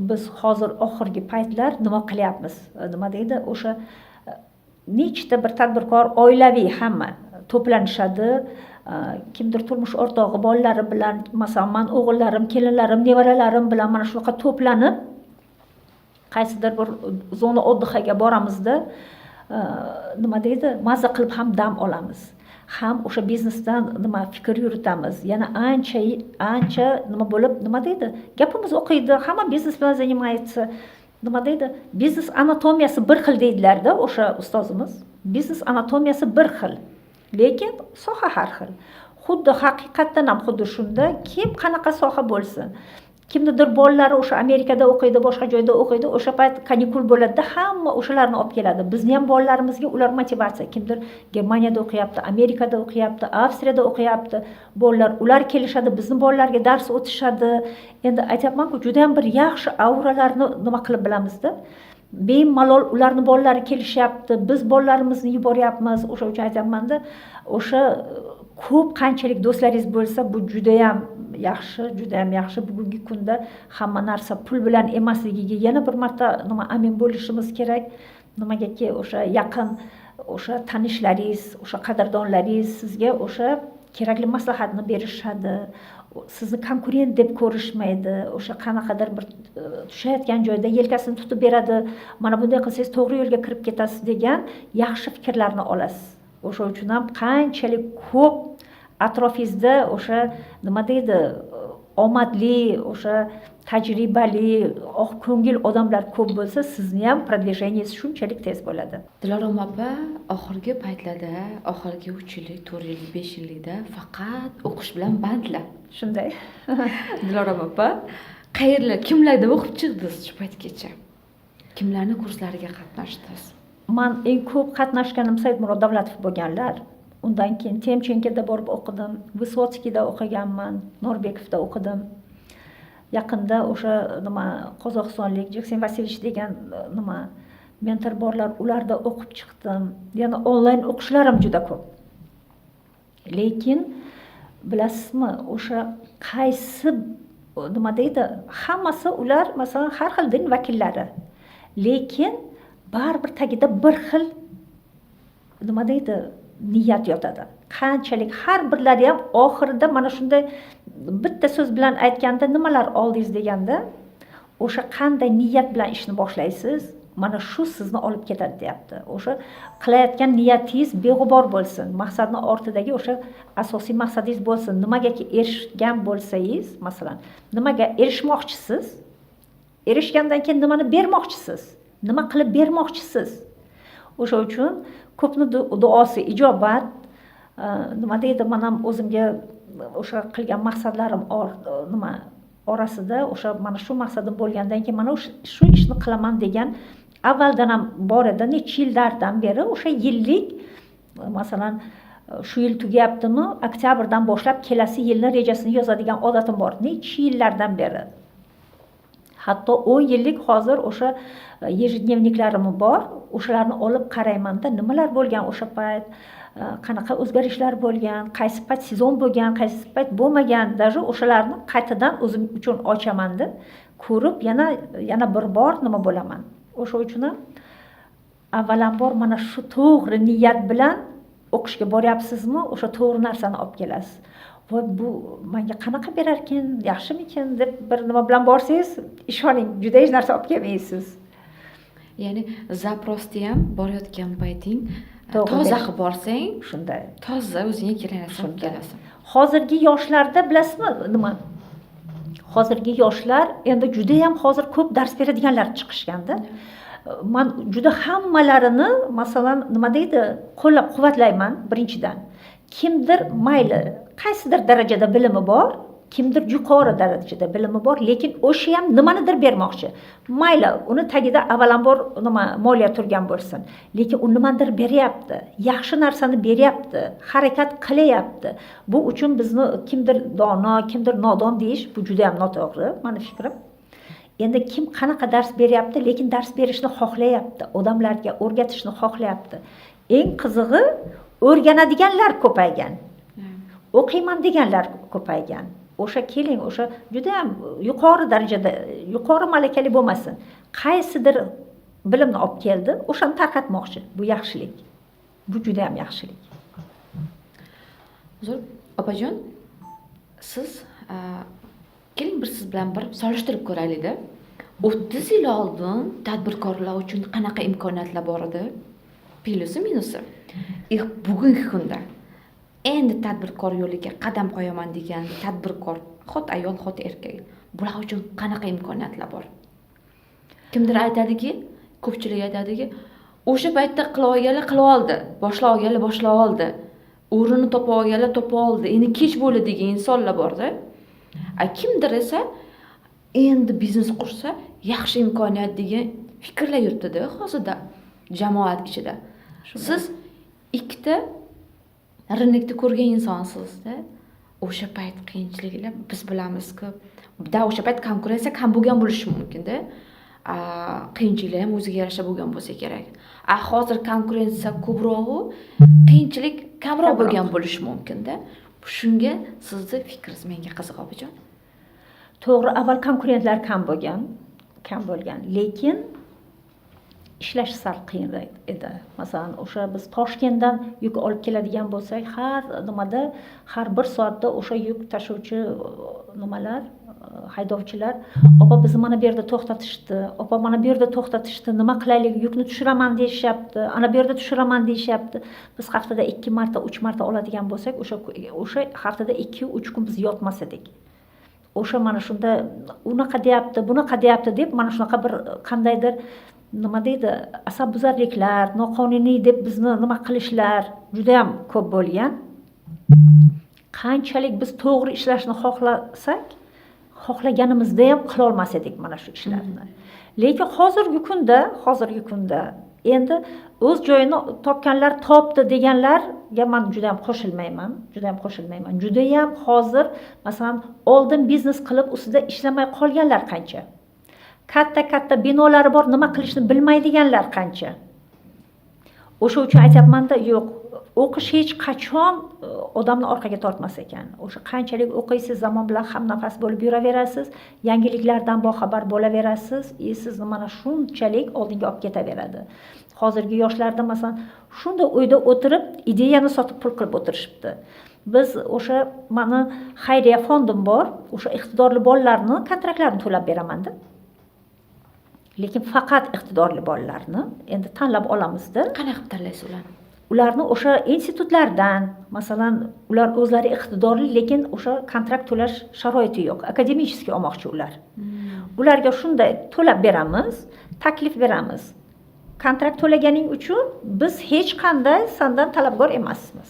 S1: biz hozir oxirgi paytlar nima qilyapmiz, nima deydi, o'sha nechta bir tadbirkor oilaviy hamma to'planishadi, kimdir turmush o'rtog'i, bolalari bilan, masalan man o'g'illarim, kelinlarim, nevaralarim bilan mana shunaqa to'planib qaysidir bir зона отдыха ga boramizda, nima deydi, maza qilib ham dam olamiz, ham o'sha biznesdan nima fikr yuritamiz, yana ancha ancha nima bo'lib, nima deydi, gapimiz o'qiydi, hamma biznes bilan занимается, nima deydi, biznes anatomiyasi bir xil deydilarda o'sha ustozimiz. Biznes anatomiyasi bir xil, lekin soha har xil. Xuddi haqiqatdan ham xuddi shunda, kim qanaqa soha bo'lsin, kimnidir bolalari o'sha Amerikada o'qiydi, boshqa joyda o'qiydi, o'sha payt kanikul bo'ladida, hamma o'shalarni olib keladi. Bizni ham bolalarimizga ular motivatsiya. Kimdir Germaniyada o'qiyapti, Amerikada o'qiyapti, Avstriyada o'qiyapti bolalar, ular kelishadi, bizni bolalarga dars o'tishadi. Endi aytyapmanku, judayam bir yaxshi auralarni nima qilib bilamizda, bemalol ularni bolalari kelishyapti, biz bolalarimizni yuboryapmiz. O'sha uchun aytyapmanda, o'sha ko'p qanchalik do'stlaringiz bo'lsa, bu judayam yaxshi, judayam yaxshi. Bugungi kunda hamma narsa pul bilan emasligiga yana bir marta nima amin bo'lishimiz kerak. Nimagaki o'sha yaqin o'sha tanishlaringiz, o'sha qadrdonlaringiz sizga o'sha kerakli maslahatni berishadi, sizni konkurent deb ko'rishmaydi, o'sha qanaqadir bir tushayotgan joyda yelkasini tutib beradi, mana bunday qilsangiz to'g'ri yo'lga kirib ketasiz degan yaxshi fikrlarni olasiz. O'sha uchun ham qanchalik ko'p atrofingizda o'sha nima deydi, omadli, o'sha tajribali, oq ko'ngil odamlar ko'p bo'lsa, sizni ham продвижение ngiz shunchalik tez bo'ladi.
S2: Dilorom opa, oxirgi paytlarda, oxirgi 3 yillik, 4 yillik, 5 yillikda faqat o'qish bilan bandlar.
S1: Shunday.
S2: Dilorom opa, qayerlar, kimlarda o'qib chiqdingiz shu paytgacha? Kimlarni kurslariga qatnashdingiz?
S1: Man eng ko'p qatnashganim Saidmurod Davlatov bo'lganlar. Undan keyin Temchenkada borib o'qidim, Vysotskiyda o'qiganman, Norbekovda o'qidim. Yaqinda o'sha nima, qozog'istonlik Jeksin Vasilevich degan nima mentor borlar, ularda o'qib chiqdim. Yana onlayn o'qishlarim juda ko'p. Lekin bilasizmi, o'sha qaysi nima deydi, hammasi ular masalan har xil din vakillari, lekin baribir tagida bir xil nima deydi, niyat yotadi. Qanchalik har birlari ham oxirida mana shunday bitta so'z bilan aytganda, nimalar oldingiz deganda, o'sha qanday niyat bilan ishni boshlaysiz, mana shu sizni olib ketadi deyapti. O'sha qilayotgan niyatingiz beg'ubor bo'lsin, maqsadni ortidagi o'sha asosiy maqsadingiz bo'lsin. Nimagaki erishgan bo'lsangiz, masalan nimaga erishmoqchisiz, erishgandan keyin nimani bermoqchisiz, nima qilib bermoqchisiz. O'sha uchun ko'pni duosi ijobat. Nima deydi, man ham o'zimga o'sha qilgan maqsadlarim nima orasida o'sha mana shu maqsadim bo'lgandan keyin mana shu ishni qilaman degan avvaldan ham bor edi, necha yillardan beri o'sha yillik, masalan shu yil tugayaptimi, oktyabrdan boshlab kelasi yilni rejasini yozadigan odatim bor necha yillardan beri. Hatto 10 yillik hozir o'sha ежедневник larim bor, o'shalarni olib qaraymanda, nimalar bo'lgan o'sha payt, qanaqa o'zgarishlar bo'lgan, qaysi payt sezon bo'lgan, qaysi payt bo'lmagan, даже o'shalarni qaytadan o'zim uchun ochamanda, ko'rib yana yana bir bor nima bo'laman. O'sha uchun ham avvalambor mana shu to'g'ri niyat bilan o'qishga boryapsizmi, o'sha to'g'ri narsani olib kelasiz. Voy, bu manga qanaqa berarkin, yaxshimikin deb bir nima bilan borsangiz, ishoning, juda hech narsa olib kelmaysiz.
S2: Ya'ni запрос ni ham borayotgan payting toza qilib borsang,
S1: shunday
S2: toza o'zingga kerak narsa olib kelasan.
S1: Hozirgi yoshlarda bilasizmi nima? Hozirgi yoshlar endi judayam hozir ko'p dars beradiganlar chiqishganda, man juda hammalarini, masalan, nima deydi, qo'llab quvvatlayman birinchidan. Kimdir mayli qaysidir darajada bilimi bor, kimdir yuqori darajada bilimi bor, lekin o'sha ham nimanidir bermoqchi. Mayli, uni tagida avvalambor nima moliya turgan bo'lsin, lekin u nimanidir beryapti, yaxshi narsani beryapti, harakat qilyapti. Bu uchun bizni kimdir dono, kimdir nodon deyish bu juda ham noto'g'ri, mani fikrim. Endi kim qanaqa dars beryapti, lekin dars berishni xohlayapti, odamlarga o'rgatishni xohlayapti. Eng qizig'i, o'rganadiganlar ko'paygan, o'qiyman deganlar ko'paygan. O'sha keling, o'sha judayam yuqori darajada, yuqori malakali bo'lmasin, qaysidir bilimni olib keldi, o'shani tarqatmoqchi. Bu yaxshilik, bu judayam yaxshilik.
S2: Zo'r, opajon, siz keling bir siz bilan bir solishtirib ko'raylikda. 30 yil oldin tadbirkorlar uchun qanaqa imkoniyatlar bor edi, plyusi, minusi, и bugungi kunda endi tadbirkor yo'liga qadam qo'yaman degan tadbirkor, xot ayol, xot erkak, bular uchun qanaqa imkoniyatlar bor? Kimdir aytadiki, ko'pchilik aytadiki, o'sha paytda qila olganlar qila oldi, boshlab olganlar boshlab oldi, o'rnini topa olganlar topa oldi, endi kech bo'ldi degan insonlar borda. А kimdir esa endi biznes qursa yaxshi imkoniyat degan fikrlar yuribdida hozirda jamoat ichida. Siz ikkita рынок ni ko'rgan insonsizda. O'sha payt qiyinchiliklar, biz bilamizku, da o'sha payt konkurensiya kam bo'lgan bo'lishi mumkinda, qiyinchiliklar ham o'ziga yarasha bo'lgan bo'lsa kerak. А hozir konkurensiya ko'prog'u, qiyinchilik kamroq bo'lgan bo'lishi mumkinda. Shunga sizni fikringiz menga qiziq, opajon.
S1: To'g'ri, avval konkurentlar kam bo'lgan, lekin ishlash sal qiyinroq edi. Masalan, o'sha biz Toshkentdan yuk olib keladigan bo'lsak, har nimada, har bir soatda o'sha yuk tashuvchi nimalar, haydovchilar: "Opa, bizni mana bu yerda to'xtatishdi, opa, mana bu yerda to'xtatishdi, nima qilaylik, yukni tushiraman deyishyapti, ana bu yerda tushiraman deyishyapti." Biz haftada ikki marta, uch marta oladigan bo'lsak, o'sha haftada 2-3 kun biz yotmas edik. O'sha mana shunda unaqa deyapti, bunaqa deyapti deb, mana shunaqa bir qandaydir, nima deydi, asabbuzarliklar, noqonuniy deb bizni nima qilishlar judayam ko'p bo'lgan. Qanchalik biz to'g'ri ishlashni xohlasak, xohlaganimizda ham qilolmas edik mana shu ishlarni. Lekin hozirgi kunda endi o'z joyini topganlar topdi deganlarga man judayam qo'shilmayman, judayam qo'shilmayman. Judayam hozir, masalan, oldin biznes qilib, ustida ishlamay qolganlar qancha, katta katta binolari bor, nima qilishni bilmaydiganlar qancha. O'sha uchun aytyapmanda, yo'q, o'qish hech qachon odamni orqaga tortmas ekan. O'sha qanchalik o'qiysiz, zamon bilan hamnafas bo'lib yuraverasiz, yangiliklardan boxabar bo'laverasiz и sizni mana shunchalik oldinga olib ketaveradi. Hozirgi yoshlarda, masalan, shunday uyda o'tirib, ideyani sotib pul qilib o'tirishibdi. Biz o'sha, mani xayriya fondim bor, o'sha iqtidorli bolalarni kontraktlarini to'lab beramanda, lekin faqat iqtidorli bolalarni endi tanlab olamizda.
S2: Qanaqa qilib tanlaysiz ularni?
S1: Ularni o'sha institutlardan, masalan, ular o'zlari iqtidorli, lekin o'sha kontrakt to'lash sharoiti yo'q, академический olmoqchi ular. Ularga shunday to'lab beramiz, taklif beramiz: kontrakt to'laganing uchun biz hech qanday sandan talabgor emasmiz,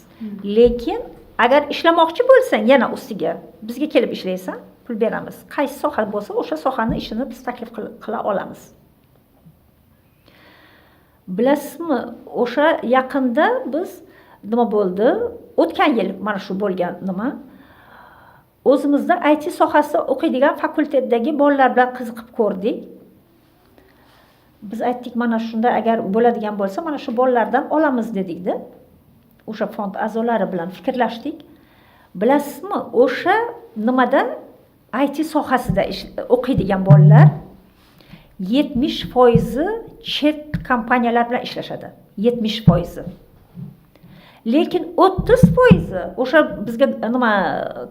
S1: lekin agar ishlamoqchi bo'lsang, yana ustiga bizga kelib ishlaysan, pul beramiz. Qaysi soha bo'lsa, o'sha sohani ishini biz taklif qila olamiz. Bilasizmi, o'sha yaqinda biz nima bo'ldi, o'tgan yil mana shu bo'lgan nima, o'zimizda IT sohasida o'qiydigan fakultetdagi bolalar bilan qiziqib ko'rdik. Biz aytdik, mana shunda agar bo'ladigan bo'lsa, mana shu bolalardan olamiz dedikda, o'sha fond a'zolari bilan fikrlashdik. Bilasizmi, o'sha nimada, IT sohasida o'qiydigan bolalar 70 foizi chet kompaniyalar bilan ishlashadi, 70 foizi. Lekin 30 foizi o'sha bizga nima,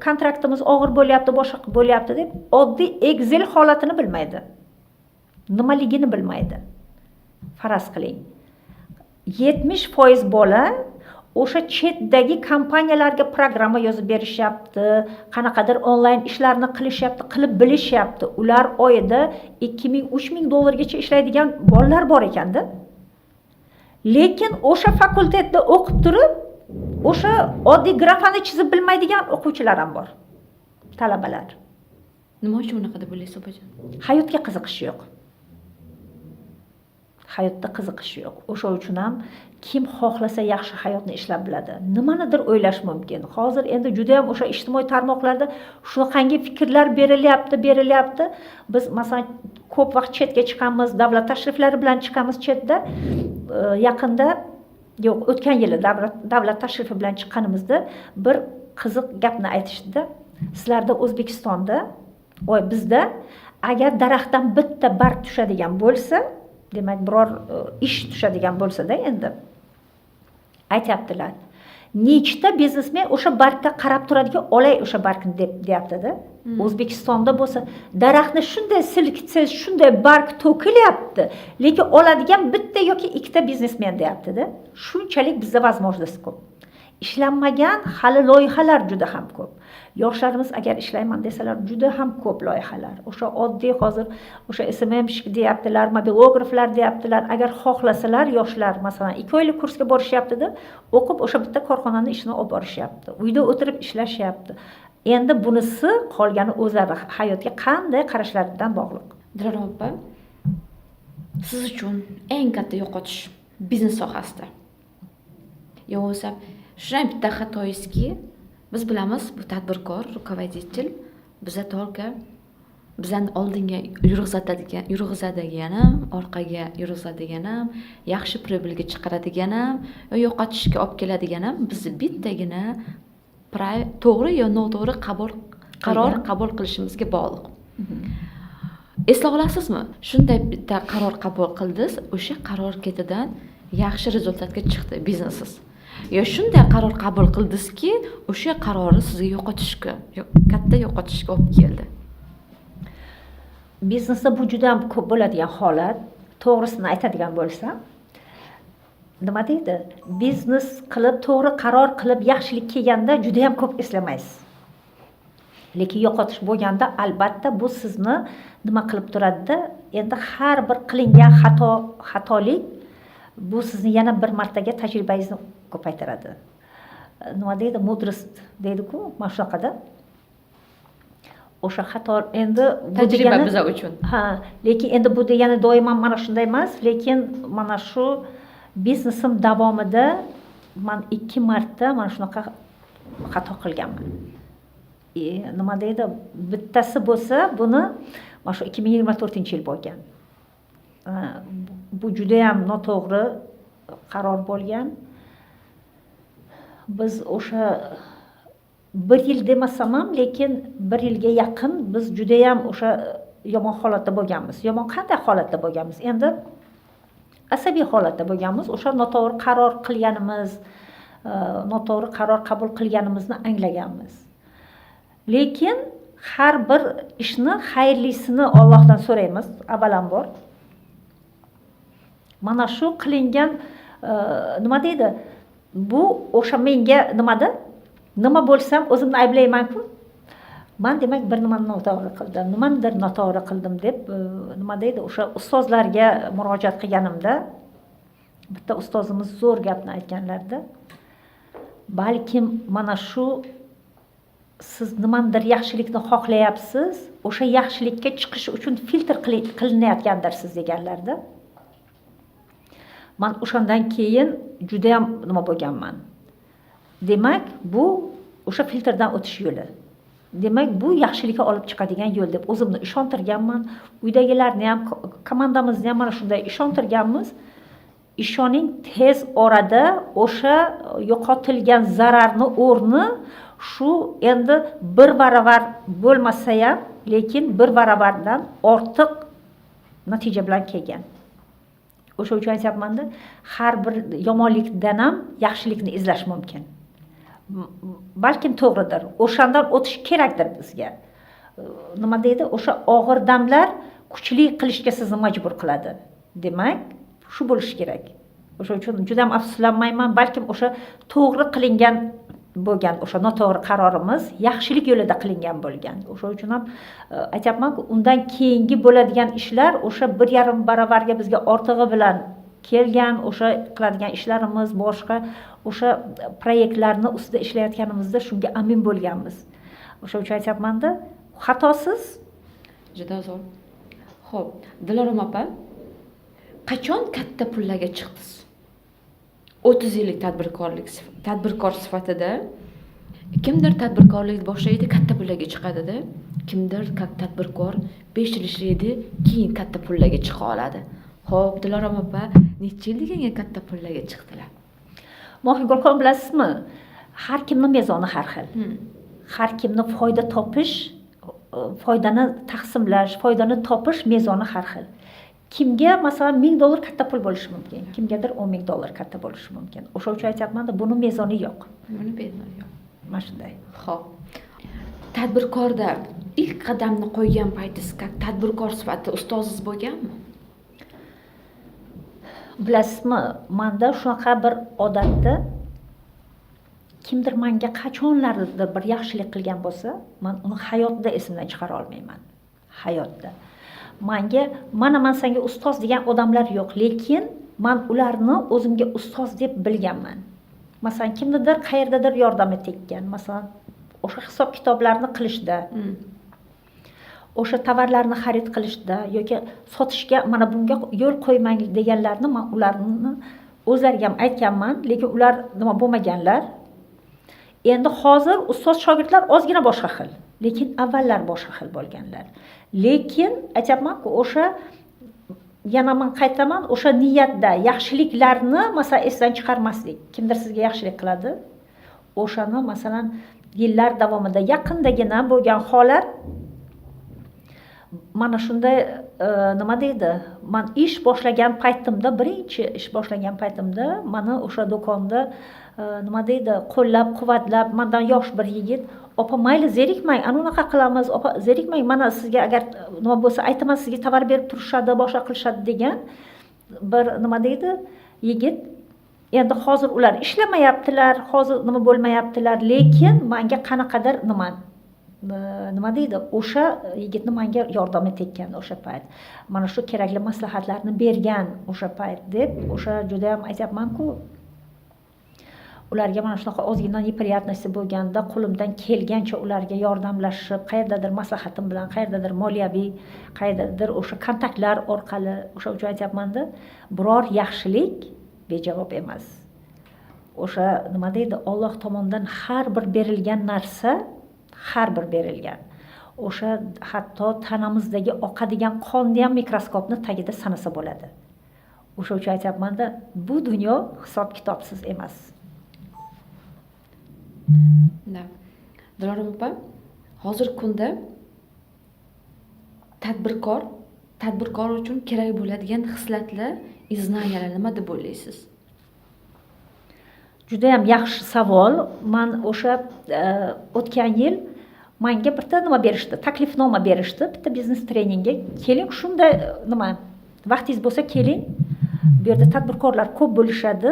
S1: kontraktimiz og'ir bo'lyapti, boshqa bo'lyapti deb, oddiy Excel holatini bilmaydi, nimaligini bilmaydi. Faraz qiling, 70% bola o'sha chetdagi kompaniyalarga programma yozib berishyapti, qanaqadir onlayn ishlarni qilishyapti, qilib bilishyapti. Ular oyida 2000, 3000 dollargacha ishlaydigan bolalar bor ekanda. Lekin o'sha fakultetda o'qib turib, o'sha oddiy grafani chizib bilmaydigan o'quvchilar ham bor, talabalar.
S2: Nima uchun unaqa deb o'ylaysiz, opajon?
S1: Hayotga qiziqishi yo'q, hayotda qiziqishi yo'q. O'sha uchun ham kim xohlasa, yaxshi hayotni ishlab biladi. Nimanidir o'ylash mumkin, hozir endi judayam o'sha ijtimoiy tarmoqlarda shunaqangi fikrlar berilyapti. Biz, masalan, ko'p vaqt chetga chiqamiz, davlat tashriflari bilan chiqamiz chetda. Yaqinda yo'q, o'tgan yili davlat tashrifi bilan chiqqanimizda bir qiziq gapni aytishdida: "Sizlarda O'zbekistonda, oy, bizda agar daraxtdan bitta barg tushadigan bo'lsa, demak, biror ish tushadigan bo'lsada, endi aytyaptilar, nechta biznesmen o'sha bargga qarab turadiki, olay o'sha bargni deb", deyaptida. O'zbekistonda bo'lsa, daraxtni shunday silkitsangiz, shunday barg to'kilyapti, lekin oladigan bitta yoki ikkita biznesmen, deyaptida. Shunchalik bizda возможность ko'p, ishlanmagan hali loyihalar juda ham ko'p. Yoshlarimiz agar ishlayman desalar, juda ham ko'p loyihalar. O'sha oddiy hozir o'sha СММщик deyaptilar, mobilograflar deyaptilar. Agar xohlasalar yoshlar, masalan, 2 oylik kursga borishyaptida, o'qib, o'sha bitta korxonani ishini olib borishyapti, uyda o'tirib ishlashyapti. Endi bunisi qolgani o'zlari hayotga qanday qarashlaridan bog'liq.
S2: Dilorom opa, siz uchun eng katta yo'qotish biznes sohasida yo bo'lmasa shunday bitta xatoyingizki, biz bilamiz, bu tadbirkor, руководитель biza только bizani oldinga yurg'izadigan ham, orqaga yurg'izadigan ham, yaxshi прибыль ga chiqaradigan ham yo yo'qotishga olib keladigan ham bizni bittagina to'g'ri yo noto'g'ri qaror qabul qilishimizga bog'liq. Eslay olasizmi, shunday bitta qaror qabul qildingiz, o'sha qaror ketidan yaxshi результат ga chiqdi biznesingiz, yo shunday qaror qabul qildingizki, o'sha qarori sizga yo'qotishga, katta yo'qotishga olib keldi?
S1: Biznesda bu juda ham ko'p bo'ladigan holat. To'g'risini aytadigan bo'lsam, nima deydi, biznes qilib, to'g'ri qaror qilib, yaxshilik kelganda juda yam ko'p eslamaysiz, lekin yo'qotish bo'lganda, albatta, bu sizni nima qilib turadida. Endi har bir qilingan xato, xatolik bu sizni yana bir martaga tajribangizni ko'paytiradi. Nima deydi, мудрость deydiku, mana shunaqada o'sha xato endi bu
S2: Tajriba biza uchun.
S1: Ha, lekin endi bu degani doim ham mana shunday emas. Lekin mana shu biznesim davomida man ikki marta mana shunaqa xato qilganman. Nima deydi, bittasi bo'lsa, buni mana shu 2024-yil bo'lgan. Bu judayam noto'g'ri qaror bo'lgan. Biz o'sha bir yil demasam ham, lekin bir yilga yaqin biz judayam o'sha yomon holatda bo'lganmiz. Yomon qanday holatda bo'lganmiz? Endi asabiy holatda bo'lganmiz. O'sha noto'g'ri qaror qilganimiz, noto'g'ri qaror qabul qilganimizni anglaganmiz. Lekin har bir ishni xayrlisini Ollohdan so'raymiz avvalambor. Mana shu qilingan, nima deydi, bu o'sha menga nimada, nima bo'lsam, o'zimni ayblaymanku man. Demak, bir nimani noto'g'ri qildim, nimanidir noto'g'ri qildim deb, nima deydi, o'sha ustozlarga murojaat qilganimda bitta ustozimiz zo'r gapni aytganlarda: "Balkim mana shu siz nimanidir yaxshilikni xohlayapsiz, o'sha yaxshilikka chiqish uchun filtr qilinayotgandirsiz", deganlarda. Man o'shandan keyin judayam nima bo'lganman: demak, bu o'sha filtrdan o'tish yo'li, demak, bu yaxshilikka olib chiqadigan yo'l deb o'zimni ishontirganman. Uydagilarni ham, komandamizni ham mana shunday ishontirganmiz. Ishoning, tez orada o'sha yo'qotilgan zararni o'rni shu endi bir baravar bo'lmasa ham, lekin bir baravardan ortiq natija bilan kelgan. O'sha uchun aytyapmanda, har bir yomonlikdan ham yaxshilikni izlash mumkin. Balkim to'g'ridir, o'shandan o'tish kerakdir bizga. Nima deydi, o'sha og'ir damlar kuchli qilishga sizni majbur qiladi. Demak, Shu bo'lishi kerak. O'sha uchun juda ham afsuslanmayman. Balkim o'sha to'g'ri qilingan bo'lgan, o'sha noto'g'ri qarorimiz yaxshilik yo'lida qilingan bo'lgan. O'sha uchun ham aytyapmanku, undan keyingi bo'ladigan ishlar o'sha 1,5 baravarga bizga ortig'i bilan kelgan. O'sha qiladigan ishlarimiz, boshqa o'sha proyektlarni ustida ishlayotganimizda shunga amin bo'lganmiz. O'sha uchun aytyapmanda, xatosiz.
S2: Juda zo'r. Ho'p, Dilorom opa, qachon katta pullarga chiqdingiz? 30 yillik tadbirkor sifatida kimdir tadbirkorlik boshlaydi, katta pullarga chiqadida, kimdir tadbirkor 5 yil ishlaydi, keyin katta pullarga chiqa oladi. Ho'p, Dilorom opa necha yil deganga katta pullarga chiqdilar?
S1: Mohigulxon, bilasizmi, har kimni mezoni har xil. Har kimni foyda topish, foydani taqsimlash, foydani topish mezoni har xil. Kimga, masalan, 1000 dollar katta pul bo'lishi mumkin, kimgadir 10 000 dollar katta bo'lishi mumkin. O'sha uchun aytyapmanda, buni mezoni yo'q.
S2: Buni mezoni yo'q.
S1: Mana shunday.
S2: Ho'p, tadbirkorda ilk qadamni qo'ygan paytingiz, как tadbirkor sifatida ustozingiz bo'lganmi?
S1: Bilasizmi, manda shunaqa bir odatda, kimdir manga qachonlardir bir yaxshilik qilgan bo'lsa, man uni hayotda esimdan chiqara olmayman. Hayotda manga "Mana, man senga ustoz" degan odamlar yo'q, lekin man ularni o'zimga ustoz deb bilganman. Masalan, kimnidir qayerdadir yordami tekkan, masalan, o'sha hisob kitoblarni qilishda, o'sha tovarlarni xarid qilishda yoki sotishga, "Mana bunga yo'l qo'ymang" deganlarni man ularni o'zlariga ham aytganman, lekin ular nima bo'lmaganlar. Endi hozir ustoz shogirdlar ozgina boshqa xil, lekin avvallar boshqa xil bo'lganlar. Lekin aytyapmanku, o'sha yana man qaytaman, o'sha niyatda yaxshiliklarni, masalan, esdan chiqarmaslik. Kimdir sizga yaxshilik qiladi, o'shani, masalan, yillar davomida. Yaqindagina bo'lgan holat mana shunday, nima deydi, man ish boshlagan paytimda, birinchi ish boshlagan paytimda mani o'sha do'konda, nima deydi, qo'llab quvvatlab mandan yosh bir yigit: "Opa, mayli, zerikmang, ana unaqa qilamiz, opa, zerikmang, mana sizga agar nima bo'lsa aytaman, sizga tovar berib turishadi, boshqa qilishadi", degan bir, nima deydi, yigit. Endi hozir ular ishlamayaptilar, hozir nima bo'lmayaptilar, lekin manga qanaqadir nima deydi, o'sha yigitni manga yordami tekkan o'sha payt, mana shu kerakli maslahatlarni bergan o'sha payt deb, o'sha judayam aytyapmanku, ularga mana shunaqa ozgina неприятности bo'lganda qo'limdan kelgancha ularga yordamlashib, qayerdadir maslahatim bilan, qayerdadir moliyaviy, qayerdadir o'sha kontaktlar orqali. O'sha uchun aytyapmanda, biror yaxshilik bejavob emas. O'sha, nima deydi, Olloh tomonidan har bir berilgan narsa, har bir berilgan o'sha, hatto tanamizdagi oqadigan qonni ham mikroskopni tagida sanasa bo'ladi. O'sha uchun aytyapmanda, bu dunyo hisob kitobsiz emas.
S2: Да. Dilorom opa, hozirgi kunda tadbirkor uchun kerak bo'ladigan xislatlar и знания lar nima deb o'ylaysiz?
S1: Judayam yaxshi savol. Man o'sha o'tgan yil manga bitta nima berishdi, taklifnoma berishdi, bitta biznes treningga keling, shunday nima, vaqtingiz bo'lsa keling, bu yerda tadbirkorlar ko'p bo'lishadi,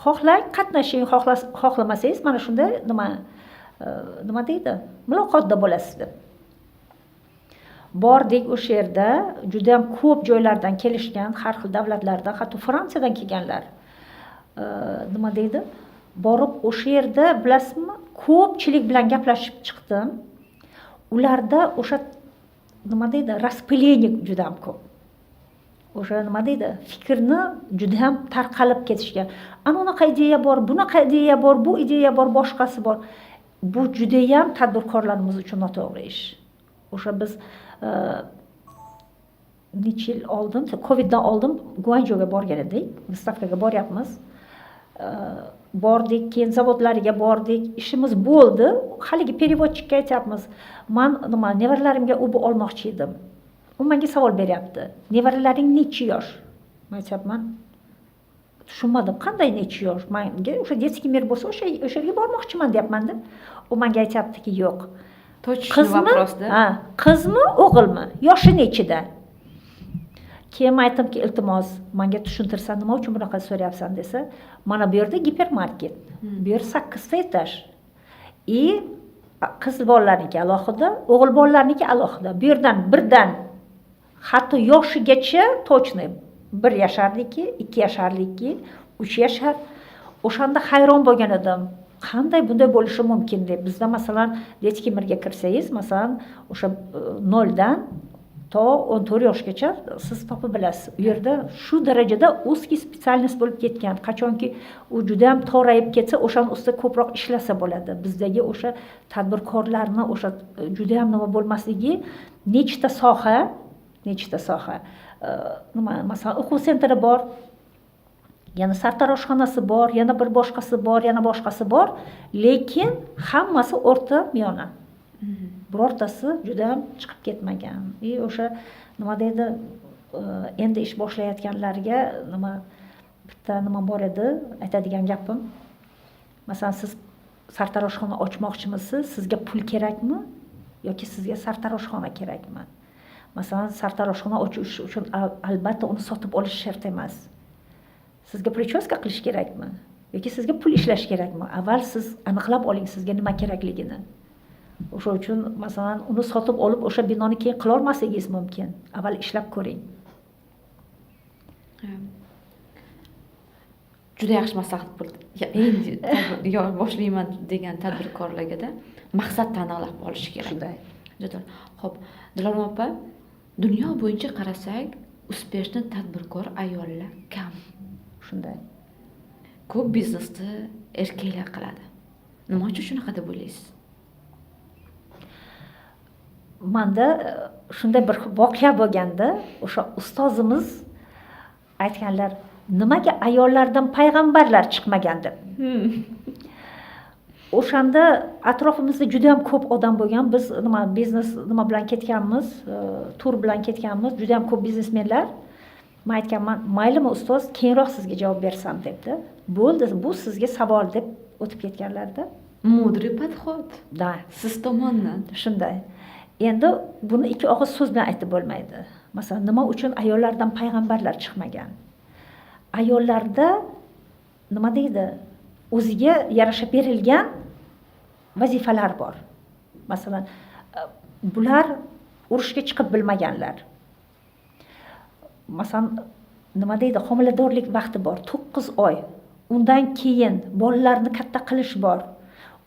S1: xohlang qatnashing, xohlamasangiz mana shunday nima, nima deydi, muloqotda bo'lasiz deb. Bordik. O'sha yerda judayam ko'p joylardan kelishgan, har xil davlatlardan, hatto Fransiyadan kelganlar. Nima deydi, borib o'sha yerda, bilasizmi, ko'pchilik bilan gaplashib chiqdim. Ularda o'sha, nima deydi, распыление juda ham ko'p, o'sha, nima deydi, fikrni judayam tarqalib ketishgan. Ana unaqa ideya bor, bunaqa ideya bor, bu ideya bor, boshqasi bor. Bu judayam tadbirkorlarimiz uchun noto'g'ri ish. O'sha biz necha yil oldin, coviddan oldin Guanjoga borgan edik, выставка ga boryapmiz. Bordik, keyin zavodlariga bordik, ishimiz bo'ldi. Haligi переводчик ka aytyapmiz, man nima, nevaralarimga u bu olmoqchi edim. U menga savol beryapti: "Nevaralaring nechi yosh?" Man aytyapman, tushunmadim, qanday nechi yosh, manga o'sha детский мир bo'lsa, o'sha yerga bormoqchiman, deyapmanda. U menga aytyaptiki, yo'q,
S2: Точечный
S1: qizmi
S2: вопрос, да?
S1: Ha, qizmi, o'g'ilmi, yoshi nechida? Keyin aytdimki, iltimos, menga tushuntirsan, nima uchun bunaqa so'rayapsan desa, mana bu yerda gipermarket, bu yer 8 ta etaj. И qiz bolalarniki alohida, o'g'il bolalarniki alohida. Bu yerdan birdan hatto yoshigacha точно 1 yasharniki, 2 yasharniki, 3 yashar. O'shanda hayron bo'lgan edim. Qanday bunday bo'lishi mumkin deb. Bizda masalan детский мир ga kirsangiz, masalan, o'sha 0dan to 14 yoshgacha siz topib bilasiz. U yerda shu darajada узкий специальность bo'lib ketgan. Qachonki u juda ham torayib ketsa, o'shani ustida ko'proq ishlasa bo'ladi. Bizdagi o'sha tadbirkorlarni o'sha juda ham nima bo'lmasligi, nechta soha, nima, masalan, o'quv sentri bor, yana sartaroshxonasi bor, yana bir boshqasi bor, yana boshqasi bor, lekin hammasi o'rta miyona. Birortasi juda ham chiqib ketmagan. И o'sha nima deydi, endi ish boshlayotganlarga nima bitta nima bor edi aytadigan gapim. Masalan, siz sartaroshxona ochmoqchimisiz, sizga pul kerakmi yoki sizga sartaroshxona kerakmi? Masalan, sartaroshxona ochish uchun albatta uni sotib olish shart emas. Sizga прическа qilish kerakmi yoki sizga pul ishlash kerakmi? Avval siz aniqlab oling sizga nima kerakligini. O'sha uchun masalan uni sotib olib o'sha binoni keyin qila olmasligingiz mumkin. Avval ishlab ko'ring.
S2: Juda yaxshi maslahat bo'ldi. Endi boshlayman degan tadbirkorlarga maqsadni aniqlab olish kerak.
S1: Shunday.
S2: Juda. Xo'p, Dilorom opa, dunyo bo'yicha qarasak, uspeshni tadbirkor ayollar kam.
S1: Shunday.
S2: Ko'p biznesni erkaklar qiladi. Nima uchun shunaqa deb o'ylaysiz?
S1: Manda shunday bir voqea bo'lganda, o'sha ustozimiz aytganlar, nimaga ayollardan payg'ambarlar chiqmagan deb. O'shanda atrofimizda juda ham ko'p odam bo'lgan. Biz nima biznes nima bilan ketganmiz, tur bilan ketganmiz, juda ham ko'p biznesmenlar. Men aytganman, maylimi ustoz, keyinroq sizga javob bersam debdi. Bo'ldi, bu sizga savol deb o'tib ketganlarda.
S2: Мудрый подход.
S1: Da.
S2: Siz tomondan.
S1: Shunday. Endi buni ikki og'iz so'z bilan aytib bo'lmaydi. Masalan, nima uchun ayollardan payg'ambarlar chiqmagan? Ayollarda nima deydi, o'ziga yarasha berilgan vazifalar bor. Masalan, bular urushga chiqib bilmaganlar. Masalan, nima deydi, homiladorlik vaqti bor, 9 oy. Undan keyin bolalarni katta qilish bor.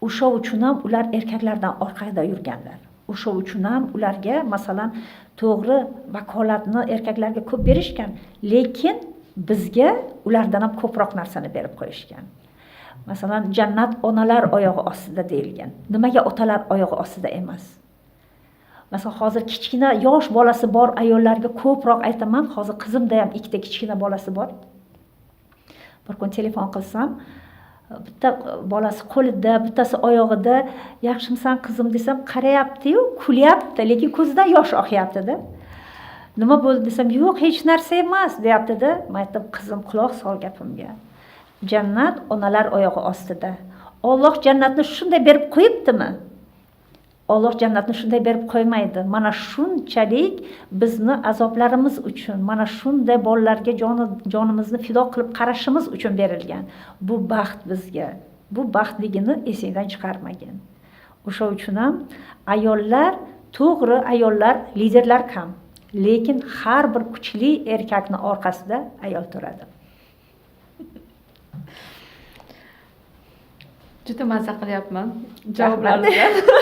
S1: O'sha uchun ham ular erkaklardan orqada yurganlar. O'sha uchun ham ularga masalan to'g'ri vakolatni erkaklarga ko'p berishgan, lekin bizga ulardan ham ko'proq narsani berib qo'yishgan. Masalan, jannat onalar oyog'i ostida deyilgan. Nimaga otalar oyog'i ostida emas? Masalan, hozir kichkina yosh bolasi bor ayollarga ko'proq aytaman, hozir qizimda ham ikkita kichkina bolasi bor. Bir kun telefon qilsam, bitta bolasi qo'lida, bittasi oyog'ida, yaxshimisan qizim desam, qarayapti-yu, kulyapti, lekin ko'zidan yosh oqyapti-da. Nima bo'ldi desam, yo'q, hech narsa emas deyapti-da. Men aytdim, qizim, quloq sol gapimga. Jannat onalar oyog'i ostida. Alloh jannatni shunday berib qo'yibdimi? Alloh jannatni shunday berib qo'ymaydi. Mana shunchalik bizni azoblarimiz uchun, mana shunday bolalarga jonimizni fido qilib qarashimiz uchun berilgan. Bu baxt bizga. Bu baxtligini esingdan chiqarmagin. O'sha uchun ham ayollar, to'g'ri ayollar liderlar kam, lekin har bir kuchli erkakning orqasida ayol turadi.
S2: Juda maza qilyapman javoblaringizga.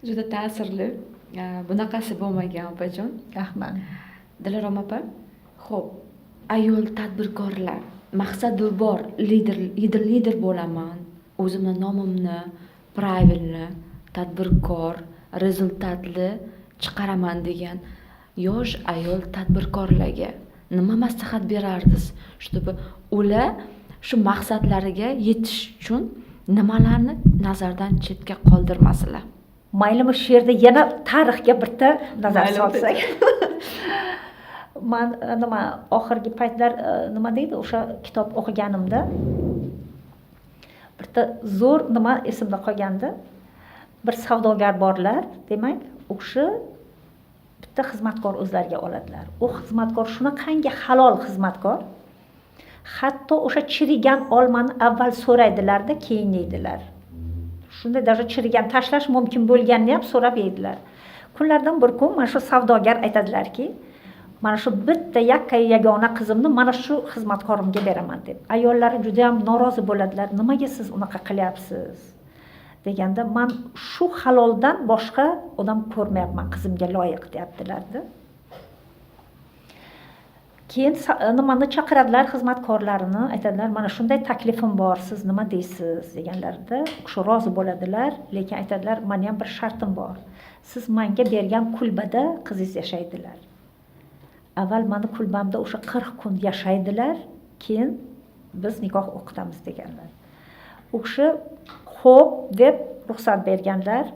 S2: Juda ta'sirli. Bunaqasi bo'lmagan opajon.
S1: Rahmat.
S2: Dilorom opa, xo'p, ayol tadbirkorlar maqsadi bor, lider bo'laman, o'zimni nomimni правильно tadbirkor, rezultatli chiqaraman degan yosh ayol tadbirkorlarga nima maslahat berardingiz, чтобы ular shu maqsadlariga yetish uchun nimalarni nazardan chetga qoldirmasinlar?
S1: Maylimi, shu yerda yana tarixga bitta nazar solsak. Man nima oxirgi paytlar nima deydi, o'sha kitob o'qiganimda bitta zo'r nima esimda qolgandi. Bir savdogar borlar, demak, u kishi Bitta xizmatkor o'zlariga oladilar. U xizmatkor shunaqangi halol xizmatkor, hatto o'sha chirigan olmani avval so'raydilarda, keyin yeydilar. Shunday даже chirigan tashlash mumkin bo'lganini ham so'rab yeydilar. Kunlardan bir kun mana shu savdogar aytadilarki, mana shu bitta yakkayu yagona qizimni mana shu xizmatkorimga beraman deb. Ayollari juda ham norozi bo'ladilar. Nimaga siz unaqa qilyapsiz deganda, man shu haloldan boshqa odam ko'rmayapman qizimga loyiq deyaptilarda. Keyin nimani chaqiradilar, xizmatkorlarini, aytadilar, mana shunday taklifim bor, siz nima deysiz deganlarida, u kishi rozi bo'ladilar, lekin aytadilar, mani ham bir shartim bor. Siz menga bergan kulbada qizingiz yashaydilar. Avval mani kulbamda o'sha 40 kun yashaydilar, keyin biz nikoh o'qitamiz deganlar. U kishi xo'p deb ruxsat berganlar.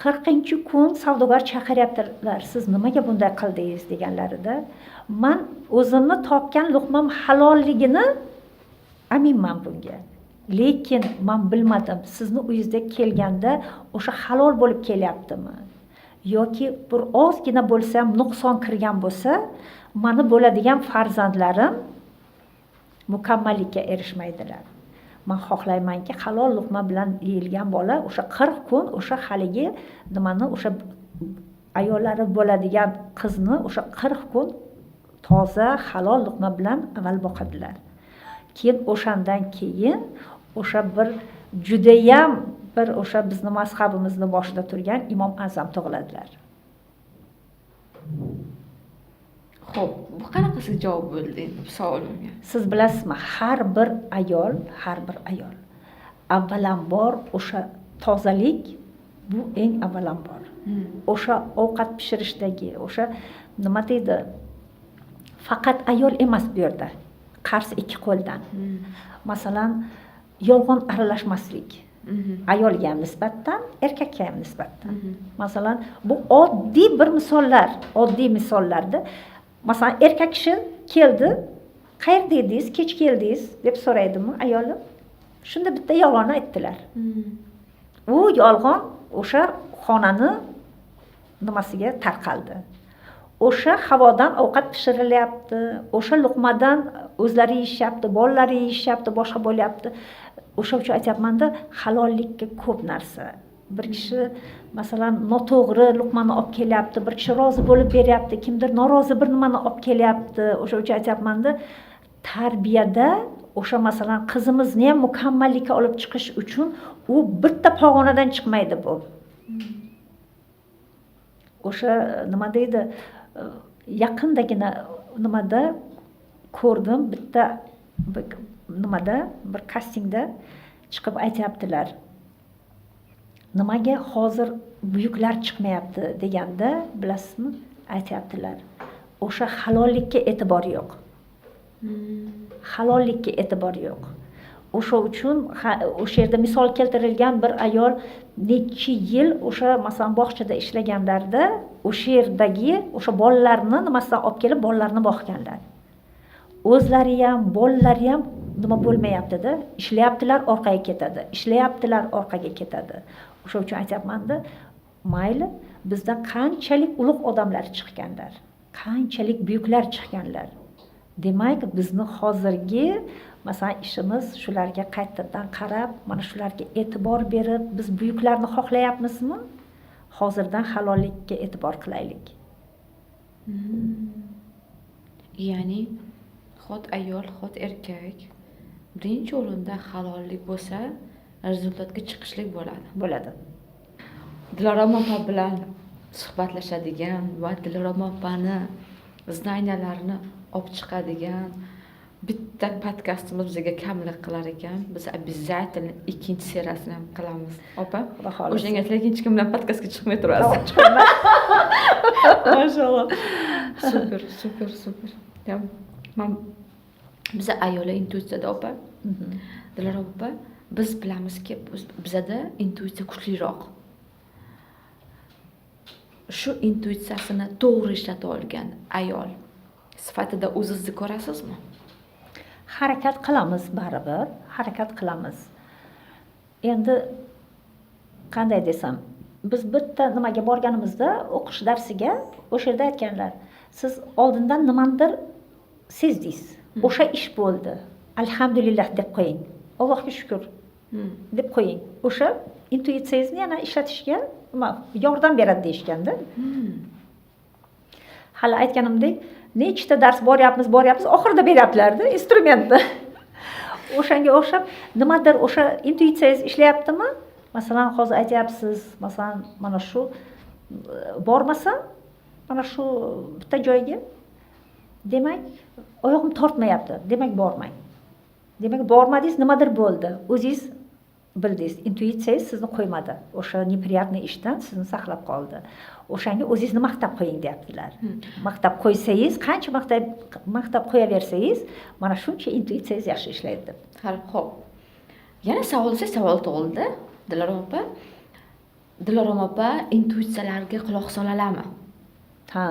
S1: 40-kun savdogar chaqiryaptilar, siz nimaga bunday qildingiz deganlarida, man o'zimni topgan luqmam halolligini aminman bunga. Lekin man bilmadim, sizni uyingizda kelganda o'sha halol bo'lib kelyaptimi yoki bir ozgina bo'lsa ham nuqson kirgan bo'lsa, mani bo'ladigan farzandlarim mukammallikka erishmaydilar. Man xohlaymanki, halol luqma bilan yeyilgan bola o'sha 40 kun o'sha haligi nimani, o'sha ayollari bo'ladigan qizni o'sha 40 kun toza halol luqma bilan avval boqadilar. Keyin o'shandan keyin o'sha bir judayam bir o'sha bizni mazhabimizni boshida turgan Imom Azam tug'iladilar.
S2: Xo'p, bu qanaqasi javob bo'ldi endi bu savolimga?
S1: Siz bilasizmi, har bir ayol avvalambor o'sha tozalik, bu eng avvalambor. O'sha ovqat pishirishdagi, o'sha nima deydi, faqat ayol emas bu yerda, qars ikki qo'ldan. Masalan, yolg'on aralashmaslik. Ayolga ham nisbatan, erkakka ham nisbatan. Masalan, bu oddiy bir misollar, oddiy misollarda. Masalan, erkak kishi keldi, qayerda edingiz, kech keldingiz deb so'raydimi ayoli? Shunda bitta yolg'onni aytdilar. U yolg'on o'sha xonani nimasiga tarqaldi. O'sha havodan ovqat pishirilyapti, o'sha luqmadan o'zlari yeyishyapti, bolalari yeyishyapti, boshqa bo'lyapti. O'sha uchun aytyapmanda, halollikka ko'p narsa. Bir kishi masalan noto'g'ri luqmani olib kelyapti, bir kishi rozi bo'lib beryapti, kimdir norozi bir nimani olib kelyapti. O'sha uchun aytyapmanda, tarbiyada o'sha masalan qizimizni ham mukammallikka olib chiqish uchun u bitta pog'onadan chiqmaydi bu. O'sha nima deydi, yaqindagina nimada ko'rdim, bitta nimada bir kastingda chiqib aytyaptilar. Nimaga hozir buyuklar chiqmayapti deganda, bilasizmi, aytyaptilar. O'sha halollikka e'tibor yo'q. Halollikka e'tibor yo'q. O'sha uchun o'sha yerda misol keltirilgan bir ayol necha yil o'sha masalan bog'chada ishlaganlarda o'sha yerdagi o'sha bolalarni nimasidan olib kelib bolalarni boqganlar. O'zlari ham, bolalari ham nima bo'lmayapti-da, ishlayaptilar, orqaga ketadi, ishlayaptilar, orqaga ketadi. O'sha uchun aytyapman-da, mayli, bizdan qanchalik ulug' odamlar chiqqanlar, qanchalik buyuklar chiqqanlar. Demak, bizni hozirgi masalan ishimiz shularga qaytadan qarab, mana shularga e'tibor berib, biz buyuklarni xohlayapmizmi? Hozirdan halollikka e'tibor qilaylik.
S2: Ya'ni xot ayol, xot erkak birinchi o'rinda halollik bo'lsa, rezultatga chiqishlik bo'ladi.
S1: Bo'ladi.
S2: Dilorom opa bilan suhbatlashadigan va Dilorom opani znaniyalarini olib chiqadigan bitta podkastimiz bizga kamlik qilar ekan. Biz обязательно ikkinchi seriyasini ham qilamiz. Opa, o'shanga lekin hech kim bilan podkastga chiqmay turasiz.
S1: Chiqaman.
S2: Mashalloh. Super, super, super. Man biza ayollar intuitsiyada opa. Dilorom opa, biz bilamizki, bizada intuitsiya kuchliroq. Shu intuitsiyasini to'g'ri ishlata olgan ayol sifatida o'zingizni ko'rasizmi?
S1: Harakat qilamiz baribir, harakat qilamiz. Endi qanday desam, Biz bitta nimaga borganimizda, o'qish darsiga, o'sha yerda aytganlar: siz oldindan nimanidir sezdingiz, o'sha ish bo'ldi, alhamdulillah deb qo'ying, Allohga shukur deb qo'ying, o'sha intuitsiyangizni yana ishlatishga nima yordam beradi deyishganda. Hali aytganimdek, nechta dars boryapmiz, boryapmiz, oxirida beryaptilarda instrumentni. O'shanga o'xshab nimadir o'sha intuitsiyangiz ishlayaptimi, masalan, hozir aytyapsiz, masalan, mana shu bormasam mana shu bitta joyga, demak, oyog'im tortmayapti, demak, bormang. Demak, bormadingiz, nimadir bo'ldi, o'zingiz bildingiz, intuitsiyangiz sizni qo'ymadi, o'sha неприятный ishdan sizni saqlab qoldi. O'shanga o'zingizni maqtab qo'ying deyaptilar. Maqtab qo'ysangiz, qancha maqtab maqtab qo'yaversangiz, mana shuncha intuitsiyangiz yaxshi ishlaydi deb.
S2: Ho'p, yana savol desak, savol tug'ildi. Dilorom opa, Dilorom opa intuitsiyalarga quloq solaladimi?
S1: Ha,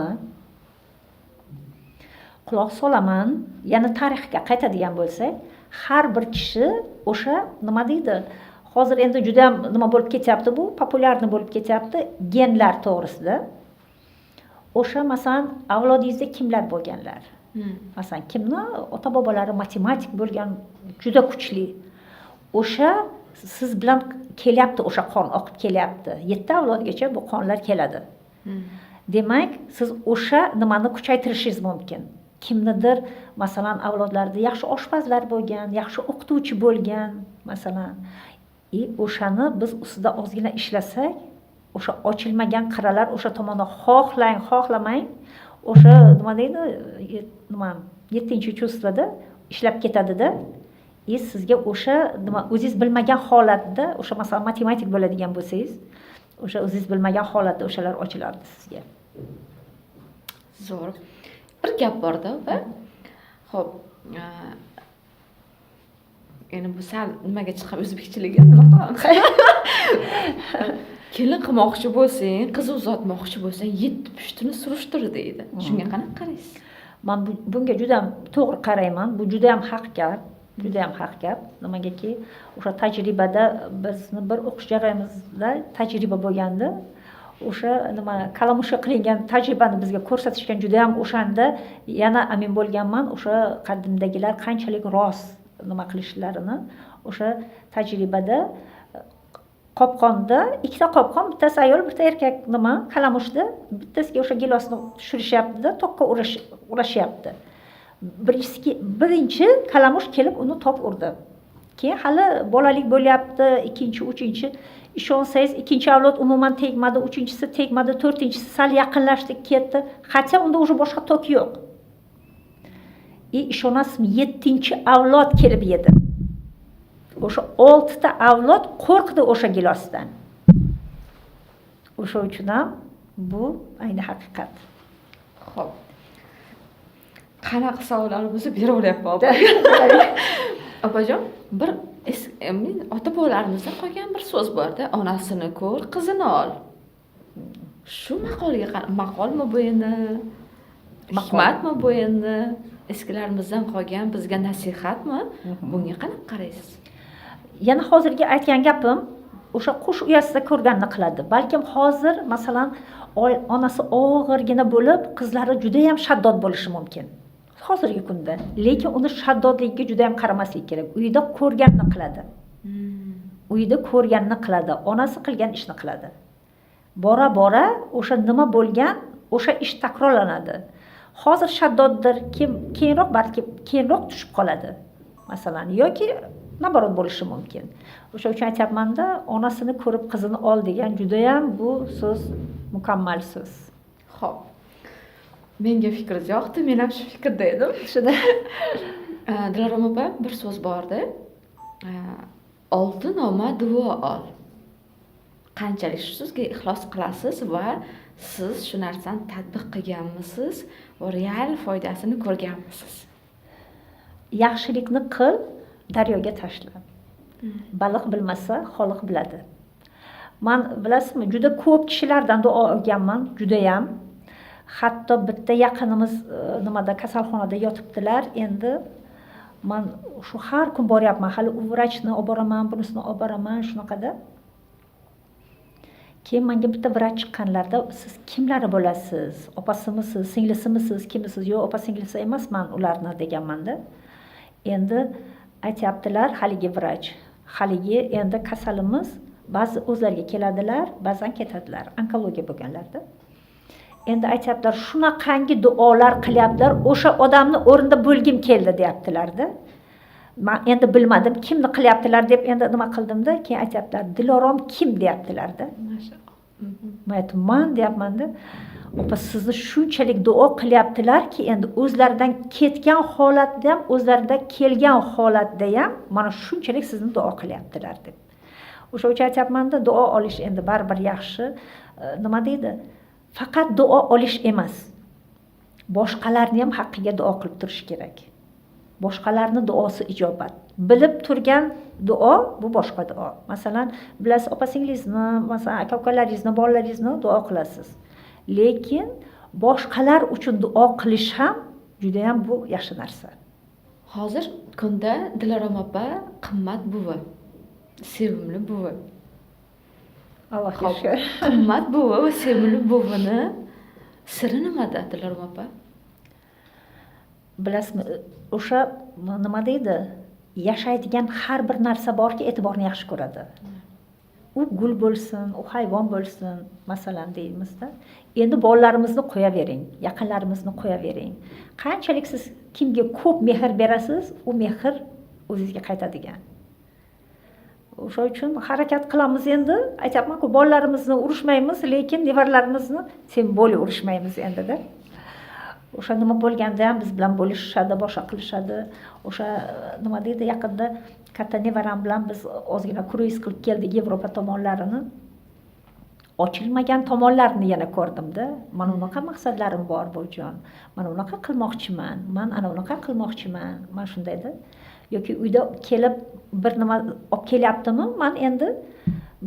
S1: quloq solaman. Yana tarixga qaytadigan bo'lsak, har bir kishi o'sha, nima deydi, hozir endi judayam nima bo'lib ketyapti, bu популярный bo'lib ketyapti, genlar to'g'risida. O'sha, masalan, avlodingizda kimlar bo'lganlar, masalan, kimni ota bobolari matematik bo'lgan, juda kuchli, o'sha siz bilan kelyapti, o'sha qon oqib kelyapti, yetti avlodgacha bu qonlar keladi. Demak, siz o'sha nimani kuchaytirishingiz mumkin. Kimnidir, masalan, avlodlarida yaxshi oshpazlar bo'lgan, yaxshi o'qituvchi bo'lgan, masalan, и o'shani biz ustida ozgina ishlasak, o'sha ochilmagan qirralar o'sha tomondan, xohlang xohlamang, o'sha, nima deydi, nima, yettinchi чувство da ishlab ketadida. И sizga o'sha nima, o'zingiz bilmagan holatda o'sha, masalan, matematik bo'ladigan bo'lsangiz, o'sha o'zingiz bilmagan holatda o'shalar ochiladi sizga.
S2: Zo'r. Bir gap borda, opa. Ho'p, endi bu sal nimaga chiqib, o'zbekchiligi, nima qilamiz, kelin qilmoqchi bo'lsang, qiz uzatmoqchi bo'lsang, yetti pushtini surishtir deydi. Shunga qanaqa qaraysiz?
S1: Man bunga juda to'g'ri qarayman. Bu judayam haq gap, judayam haq gap. Nimagaki, o'sha tajribada, bizni bir o'qish jarayonimizda tajriba bo'lganda, o'sha nima, kalamushga qilingan tajribani bizga ko'rsatishgan. Judayam o'shanda yana amin bo'lganman, o'sha qadimdagilar qanchalik rost nima qilishlarini. O'sha tajribada qopqonda ikkita qopqon, bittasi ayol, bitta erkak, nima, kalamushda bittasiga o'sha gilosni tushirishyaptida, tokka ulashyapti. Birinchi kalamush kelib uni tok urdi. Keyin hali bolalik bo'lyapti, ikkinchi, uchinchi, ishonsangiz, ikkinchi avlod umuman tegmadi, uchinchisi tegmadi, to'rtinchisi sal yaqinlashdi, ketdi, хотя unda уже boshqa tok yo'q. И ishonasizmi, yettinchi avlod kelib yedi. O'sha oltita avlod qo'rqdi o'sha gilosdan. O'sha uchun ham bu ayni haqiqat.
S2: Ho'p, qanaqa savollar bo'lsa, beraveryapman, opa. Opajon, bir men ota bobolarimizdan qolgan bir so'z borda: "Onasini ko'r, qizini ol". Shu maqolga, maqolmi bu endi, hikmatmi bu endi, eskilarimizdan qolgan bizga nasihatmi, bunga qanaqa qaraysiz?
S1: Yana hozirgi aytgan gapim, o'sha qush uyasida ko'rganini qiladi. Balkim hozir, masalan, onasi og'irgina bo'lib, qizlari judayam shaddod bo'lishi mumkin hozirgi kunda, lekin uni shaddodligiga judayam qaramaslik kerak. Uyida ko'rganini qiladi, uyida ko'rganini qiladi, onasi qilgan ishni qiladi. Bora bora o'sha nima bo'lgan, o'sha ish takrorlanadi. Hozir shaddoddir, keyinroq balki keyinroq tushib qoladi, masalan, yoki наоборот bo'lishi mumkin. O'sha uchun aytyapmanda, "Onasini ko'rib qizini ol" degan judayam bu so'z mukammal so'z.
S2: Ho'p, menga fikringiz yoqdi, men ham shu fikrda edim.
S1: Shunda.
S2: Dilorom opa, bir so'z borda: "Oltin olma, duo ol". Qanchalik shu so'zga ixlos qilasiz va siz shu narsani tatbiq qilganmisiz va real foydasini ko'rganmisiz?
S1: Yaxshilikni qil, daryoga tashla, baliq bilmasa, xoliq biladi. Man, bilasizmi, juda ko'p kishilardan duo olganman, judayam. Hatto bitta yaqinimiz nimada, kasalxonada yotibdilar. Endi man shu har kun boryapman, hali u vrachni olib boraman, bunisini olib boraman, shunaqada. Keyin menga bitta vrach chiqqanlarda, siz kimlari bo'lasiz, opasimisiz, singlisimisiz, kimisiz? Yo'q, opa singlisi emasman ularni deganmanda. Endi aytyaptilar haligi vrach, haligi endi kasalimiz ba'zi o'zlariga keladilar, ba'zan ketadilar, onkologiya bo'lganlarda. Endi aytyaptilar, shunaqangi duolar qilyaptilar, o'sha odamni o'rnida bo'lgim keldi deyaptilarda. Man endi bilmadim kimni qilyaptilar deb endi nima qildimda, keyin aytyaptilar, Dilorom kim deyaptilarda. Man aytdim, man deyapmanda. Opa, sizni shunchalik duo qilyaptilarki, endi o'zlaridan ketgan holatda ham, o'zlaridan kelgan holatda ham mana shunchalik sizni duo qilyaptilar deb. O'sha uchun aytyapmanda, duo olish endi baribir yaxshi. Nima deydi? Faqat duo olish emas, boshqalarni ham haqqiga duo qilib turish kerak. Boshqalarni duosi ijobat. Bilib turgan duo bu boshqa duo. Masalan, bilasiz, opa singlingizni, masalan, aka ukalaringizni, bolalaringizni duo qilasiz. Lekin boshqalar uchun duo qilish ham juda ham bu yaxshi narsa.
S2: Hozir kunda Dilorom opa qimmat buvi, sevimli buvi.
S1: Allohga shukr.
S2: Qimmat buvi va sevimli buvini siri nimada, Dilorom opa?
S1: Bilasizmi, o'sha nima deydi, yashaydigan har bir narsa borki, e'tiborni yaxshi ko'radi. U gul bo'lsin, u hayvon bo'lsin, masalan deymizda. Endi bolalarimizni qo'yavering, yaqinlarimizni qo'yavering. Qanchalik siz kimga ko'p mehr berasiz, u mehr o'zingizga qaytadigan. O'sha uchun harakat qilamiz endi. Aytyapman-ku, bolalarimizni urushmaymiz, lekin nevaralarimizni tем более urushmaymiz endida. O'sha nima bo'lganda ham biz bilan bo'lishishadi, boshqa qilishadi. O'sha nima deydi, yaqinda katta nevaram bilan biz ozgina kruiz qilib keldik Yevropa tomonlarini. Ochilmagan tomonlarini yana ko'rdimda. Mana unaqa maqsadlarim bor, buvijon. Mana unaqa qilmoqchiman, man ana unaqa qilmoqchiman. Man shundayda. Yoki uyda kelib bir nima olib kelyaptimi, man endi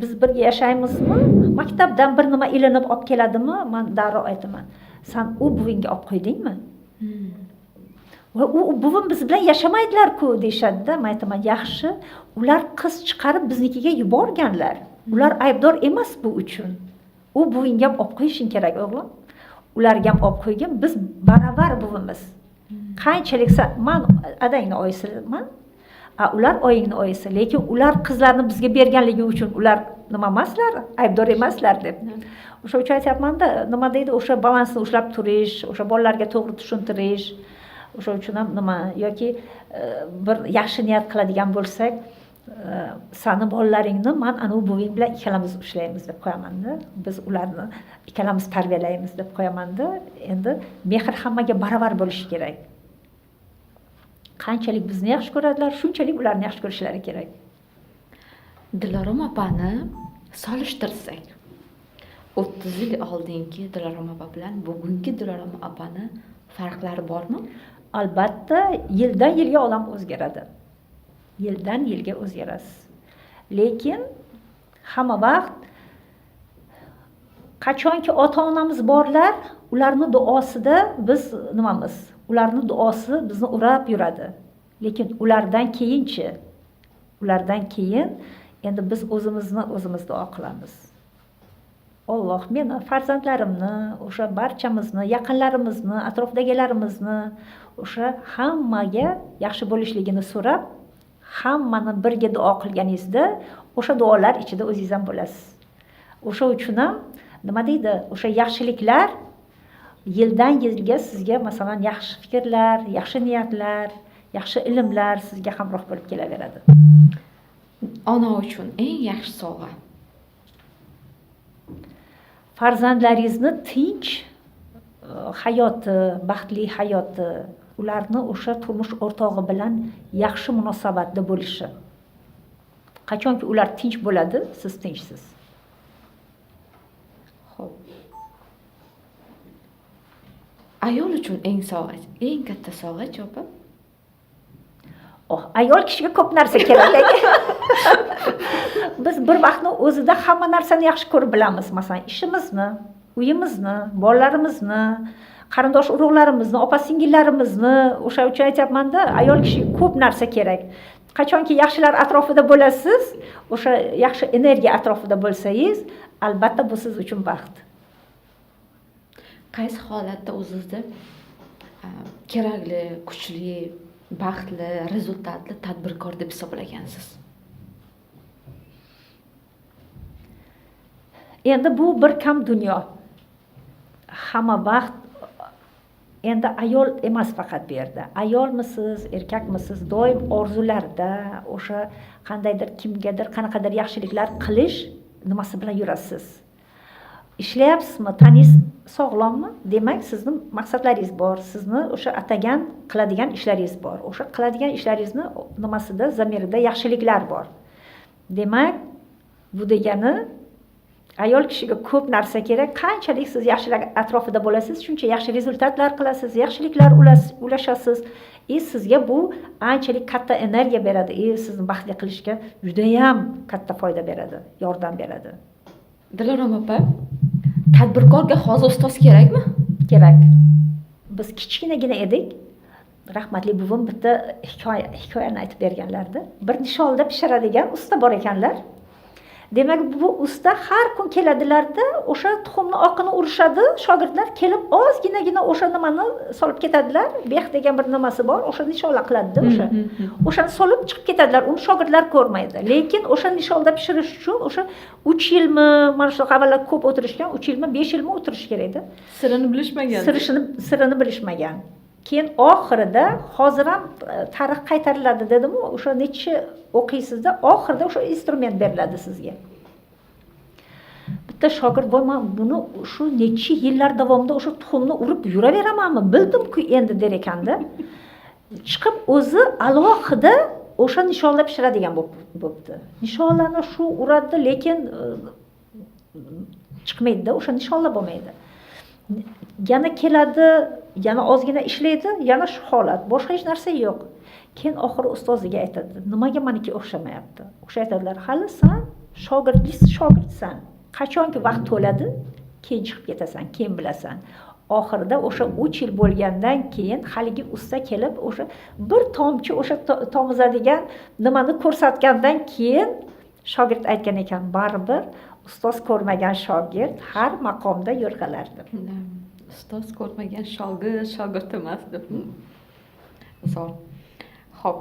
S1: biz birga yashaymizmi, maktabdan bir nima ilinib olib keladimi, man darrov aytaman. San u buvingga olib qo'ydingmi? Va u buvim biz bilan yashamaydilar-ku deyishadi-da. Men aytaman, yaxshi, ular qiz chiqarib biznikiga yuborganlar. Ular aybdor emas bu uchun. U buvingga ham olib qo'yishing kerak, o'g'lim. Ularga ham olib qo'ygin, biz baravar buvimiz. Qanchalik man adangni oyisiman, ular oyingni oyisi, lekin ular qizlarni bizga berganligi uchun ular nima emaslar, aybdor emaslar deb. O'sha uchun aytyapman-da, nima deydi, o'sha balansni ushlab turish, o'sha bolalarga to'g'ri tushuntirish, o'sha uchun ham nima, yoki bir yaxshi niyat qiladigan bo'lsak, sani bolalaringni man anavi buving bilan ikkalamiz ushlaymiz deb qo'yamanda, biz ularni ikkalamiz tarbiyalaymiz deb qo'yamanda. Endi mehr hammaga baravar bo'lishi kerak. Qanchalik bizni yaxshi ko'radilar, shunchalik ularni yaxshi ko'rishlari kerak.
S2: Dilorom opani solishtirsak, 30 yil oldingi Dilorom opa bilan bugungi Dilorom opani farqlari bormi?
S1: Albatta, yildan yilga odam o'zgaradi. Yildan yilga o'zgarasiz. Lekin hamma vaqt qachonki ota-onamiz borlar, ularni duosida biz nimamiz? Ularni duosi bizni urab yuradi. Lekin ulardan keyinchi, ulardan keyin endi biz o'zimizni o'zimiz duo qilamiz. Alloh meni farzandlarimni, o'sha barchamizni, yaqinlarimizni, atrofdagilarimizni o'sha hammaga yaxshi bo'lishligini so'rab, hammani birga duo qilganingizda o'sha duolar ichida o'zingiz ham bo'lasiz. O'sha uchun ham nima deydi, o'sha yaxshiliklar yildan yilga sizga masalan yaxshi fikrlar, yaxshi niyatlar, yaxshi ilmlar sizga hamroh bo'lib kelaveradi.
S2: Ona uchun eng yaxshi sovg'a.
S1: Farzandlaringizni tinch hayoti, baxtli hayoti, ularni o'sha turmush o'rtog'i bilan yaxshi munosabatda bo'lishi. Qachonki ular tinch bo'ladi, siz tinchsiz.
S2: Xo'p. Ayol uchun eng sovg'a, eng katta sovg'a opa?
S1: Oh, ayol kishiga ko'p narsa kerak, lekin biz bir vaqtni o'zida hamma narsani yaxshi ko'rib bilamiz. Masalan, ishimizni, uyimizni, bolalarimizni, qarindosh urug'larimizni, opa singillarimizni. O'sha uchun aytyapman-da, ayol kishiga ko'p narsa kerak. Qachonki yaxshilar atrofida bo'lasiz, o'sha yaxshi energiya atrofida bo'lsangiz, albatta bu siz uchun baxt.
S2: Qaysi holatda o'zingizni kerakli, kuchli, baxtli, rezultatli tadbirkor deb hisoblagansiz?
S1: Endi bu bir kam dunyo. Hamma vaqt endi ayol emas faqat bu yerda. Ayolmisiz, erkakmisiz, doim orzularda o'sha qandaydir kimgadir qanaqadir yaxshiliklar qilish nimasi bilan yurasiz. Ishlayapsizmi, taningiz sog'lommi? Demak, sizni maqsadlaringiz bor, sizni o'sha atagan qiladigan ishlaringiz bor. O'sha qiladigan ishlaringizni nimasida, zamirida yaxshiliklar bor. Demak, bu degani ayol kishiga ko'p narsa kerak. Qanchalik siz yaxshilar atrofida bo'lasiz, shuncha yaxshi rezultatlar qilasiz, yaxshiliklar ulashasiz. Sizga bu anchalik katta energiya beradi, sizni baxtli qilishga juda ham katta foyda beradi, yordam beradi.
S2: Dilorom opa, tadbirkorga hozir ustoz kerakmi?
S1: Kerak. Biz kichkinagina edik. Rahmatli buvim bitta hikoyani aytib berganlardi. Bir nisholda pishiradigan usta bor ekanlar. Demak, bu usta har kun keladilarda, o'sha tuxumni oqini urishadi, shogirdlar kelib ozginagina o'sha nimani solib ketadilar. Bex degan bir nimasi bor, o'sha nishola qiladida o'sha. O'shani solib chiqib ketadilar, uni shogirdlar ko'rmaydi. Lekin o'sha nisholda pishirish uchun o'sha 3 yilmi, mana shunaqa avvallar ko'p o'tirishgan, 3 yilmi, 5 yilmi o'tirish kerak edi.
S2: Sirini bilishmagan.
S1: Sirini bilishmagan. Keyin oxirida hozir ham tarix qaytariladi dedimu, o'sha necha o'qiysizda oxirida o'sha instrument beriladi sizga. Bitta shogird, voy, men buni shu necha yillar davomida o'sha tuxumni urib yuraveramanmi, bildim-ku endi der ekanda. Chiqib o'zi alohida o'sha nisholda pishiradigan bo'pti. Nisholani shu uradi, lekin chiqmaydi-da, o'sha nishola bo'lmaydi. Yana keladi, yana ozgina ishlaydi, yana shu holat, boshqa hech narsa yo'q. Keyin oxiri ustoziga aytadi, nimaga meniki o'xshamayapti? O'sha aytadilar, hali san shogirdsan. Qachonki vaqt to'ladi, keyin chiqib ketasan, keyin bilasan. Oxirida o'sha 3 yil bo'lgandan keyin haligi usta kelib, o'sha bir tomchi o'sha tomizadigan nimani ko'rsatgandan keyin shogird aytgan ekan, baribir ustoz ko'rmagan shogird har maqomda yo'rg'alardi.
S2: Ustoz ko'rmagan shogird shogird emas deb. Zo'r. Xo'p,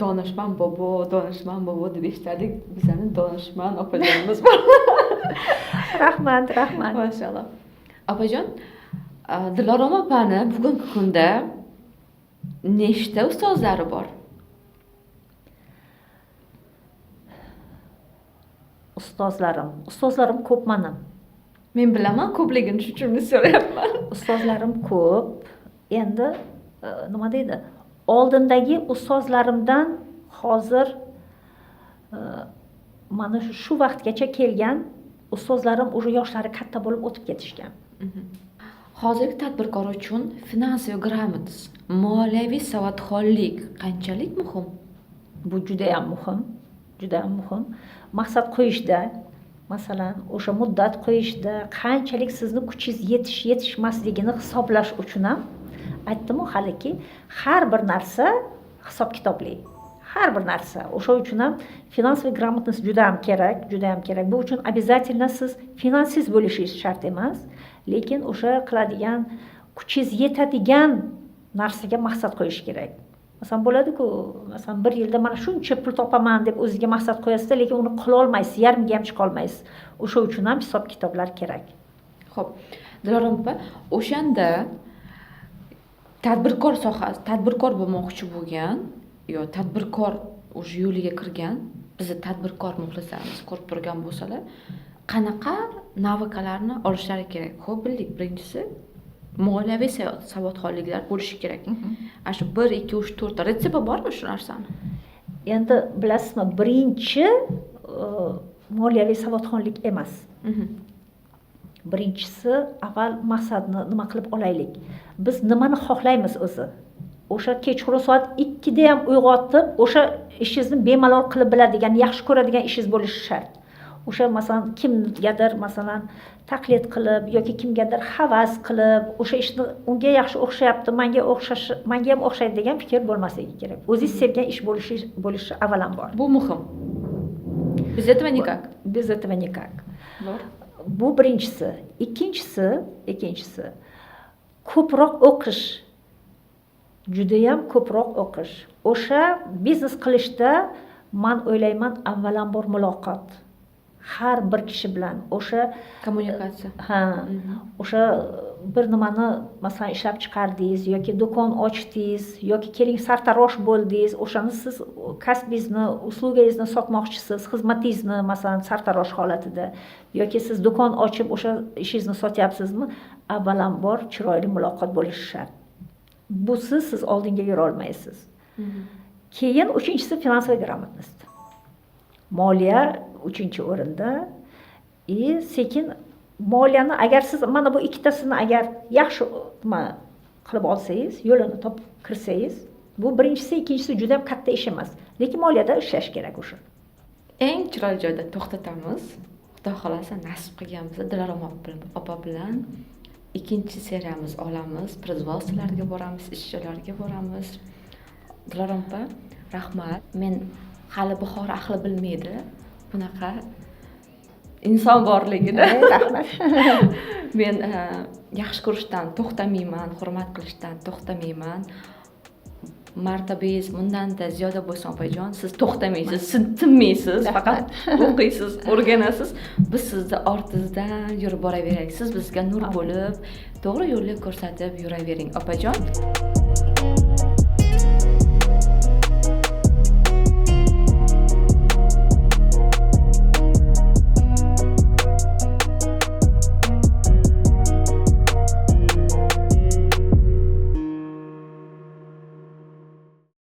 S2: donishmand bobo, donishmand bobo deb eshitdik. Bizani donishmand opajonimiz bor.
S1: Rahmat, rahmat.
S2: Mashalloh. Opajon, Dilorom opani bugungi kunda nechta ustozlari bor?
S1: Ustozlarim ko'p meni.
S2: Men bilaman ko'pligini, shuning uchun so'rayapman.
S1: Ustozlarim ko'p. Endi nima deydi? Oldindagi ustozlarimdan hozir mana shu vaqtgacha kelgan ustozlarim уже yoshlari katta bo'lib o'tib ketishgan.
S2: Hozirgi tadbirkor uchun finansiy грамотность, moliyaviy savodxonlik qanchalik muhim?
S1: Bu juda ham muhim, juda ham muhim. Maqsad qo'yishda, masalan, o'sha muddat qo'yishda qanchalik sizni kuchingiz yetish yetishmasligini hisoblash uchun ham aytdim-ku haliki, har bir narsa hisob-kitobli. Har bir narsa. O'sha uchun ham finansiy грамотность juda ham kerak, juda ham kerak. Bu uchun обязательно siz finansiz bo'lishingiz shart emas, lekin o'sha qiladigan kuchingiz yetadigan narsaga maqsad qo'yish kerak. Masalan, bo'ladi-ku, masalan, bir yilda mana shuncha pul topaman deb o'zingizga maqsad qo'yasiz, lekin uni qila olmaysiz, yarmiga ham chiqa olmaysiz. O'sha uchun ham hisob-kitoblar kerak.
S2: Xo'p, Dilorom opa, o'shanda tadbirkor sohasi, tadbirkor bo'lmoqchi bo'lgan yo tadbirkor o'sha yo'liga kirgan, bizni tadbirkor muxlislarimiz ko'rib turgan bo'lsalar, qanaqa navikalarni olishlari kerak? Xo'p, bildik, birinchisi moliyaviy savodxonliklar bo'lishi kerak. Ana shu 1, 2, 3, 4 retsepti bormi shu narsani?
S1: Endi bilasizmi, birinchi moliyaviy savodxonlik emas. Birinchisi avval maqsadni nima qilib olaylik. Biz nimani xohlaymiz o'zi? O'sha kechqurun soat 2 da ham uyg'otib, o'sha ishingizni bemalol qilib biladigan, yaxshi ko'radigan ishingiz bo'lishi shart. O'sha, masalan, kimgadir, masalan, taqlid qilib yoki kimgadir havas qilib, o'sha ishni unga yaxshi o'xshayapti, manga o'xshash, manga ham o'xshaydi degan fikr bo'lmasligi kerak. O'zingiz sevgan ish bo'lishi avvalambor.
S2: Bu muhim, без этого никак.
S1: Без этого никак.
S2: Zo'r.
S1: Bu birinchisi. Ikkinchisi, ko'proq o'qish, judayam ko'proq o'qish. O'sha biznes qilishda, man o'ylayman, avvalambor muloqot har bir kishi bilan, o'sha
S2: Kommunikatsiya.
S1: Ha, o'sha bir nimani, masalan, ishlab chiqardingiz yoki do'kon ochdingiz yoki keling, sartarosh bo'ldingiz, o'shani siz kasbingizni, услуга ngizni sotmoqchisiz, xizmatingizni, masalan, sartarosh holatida yoki siz do'kon ochib, o'sha ishingizni sotyapsizmi, avvalambor chiroyli muloqot bo'lishi shart. Busiz siz oldinga yurolmaysiz. Keyin uchinchisi, финансовая грамотность, moliya uchinchi o'rinda. И sekin moliyani, agar siz mana bu ikkitasini agar yaxshi nima qilib olsangiz, yo'lini topib kirsangiz, bu birinchisi, ikkinchisi juda ham katta ish emas, lekin moliyada ishlash kerak o'sha.
S2: Eng chiroyli joyda to'xtatamiz. Xudo xohlasa, nasib qilgan bo'lsa, Dilorom opa bilan ikkinchi seriyamiz olamiz, производство larga boramiz, ish joylariga boramiz. Dilorom opa, rahmat. Men hali Buxoro ahli bilmaydi bunaqa inson borligini.
S1: Rahmat.
S2: Men yaxshi ko'rishdan to'xtamayman, hurmat qilishdan to'xtamayman. Martabangiz bundanda ziyoda bo'lsin, opajon. Siz to'xtamaysiz, siz tinmaysiz, faqat o'qiysiz, o'rganasiz. Biz sizni ortingizdan yurib boraveraylik. Siz bizga nur bo'lib, to'g'ri yo'lni ko'rsatib yuravering, opajon.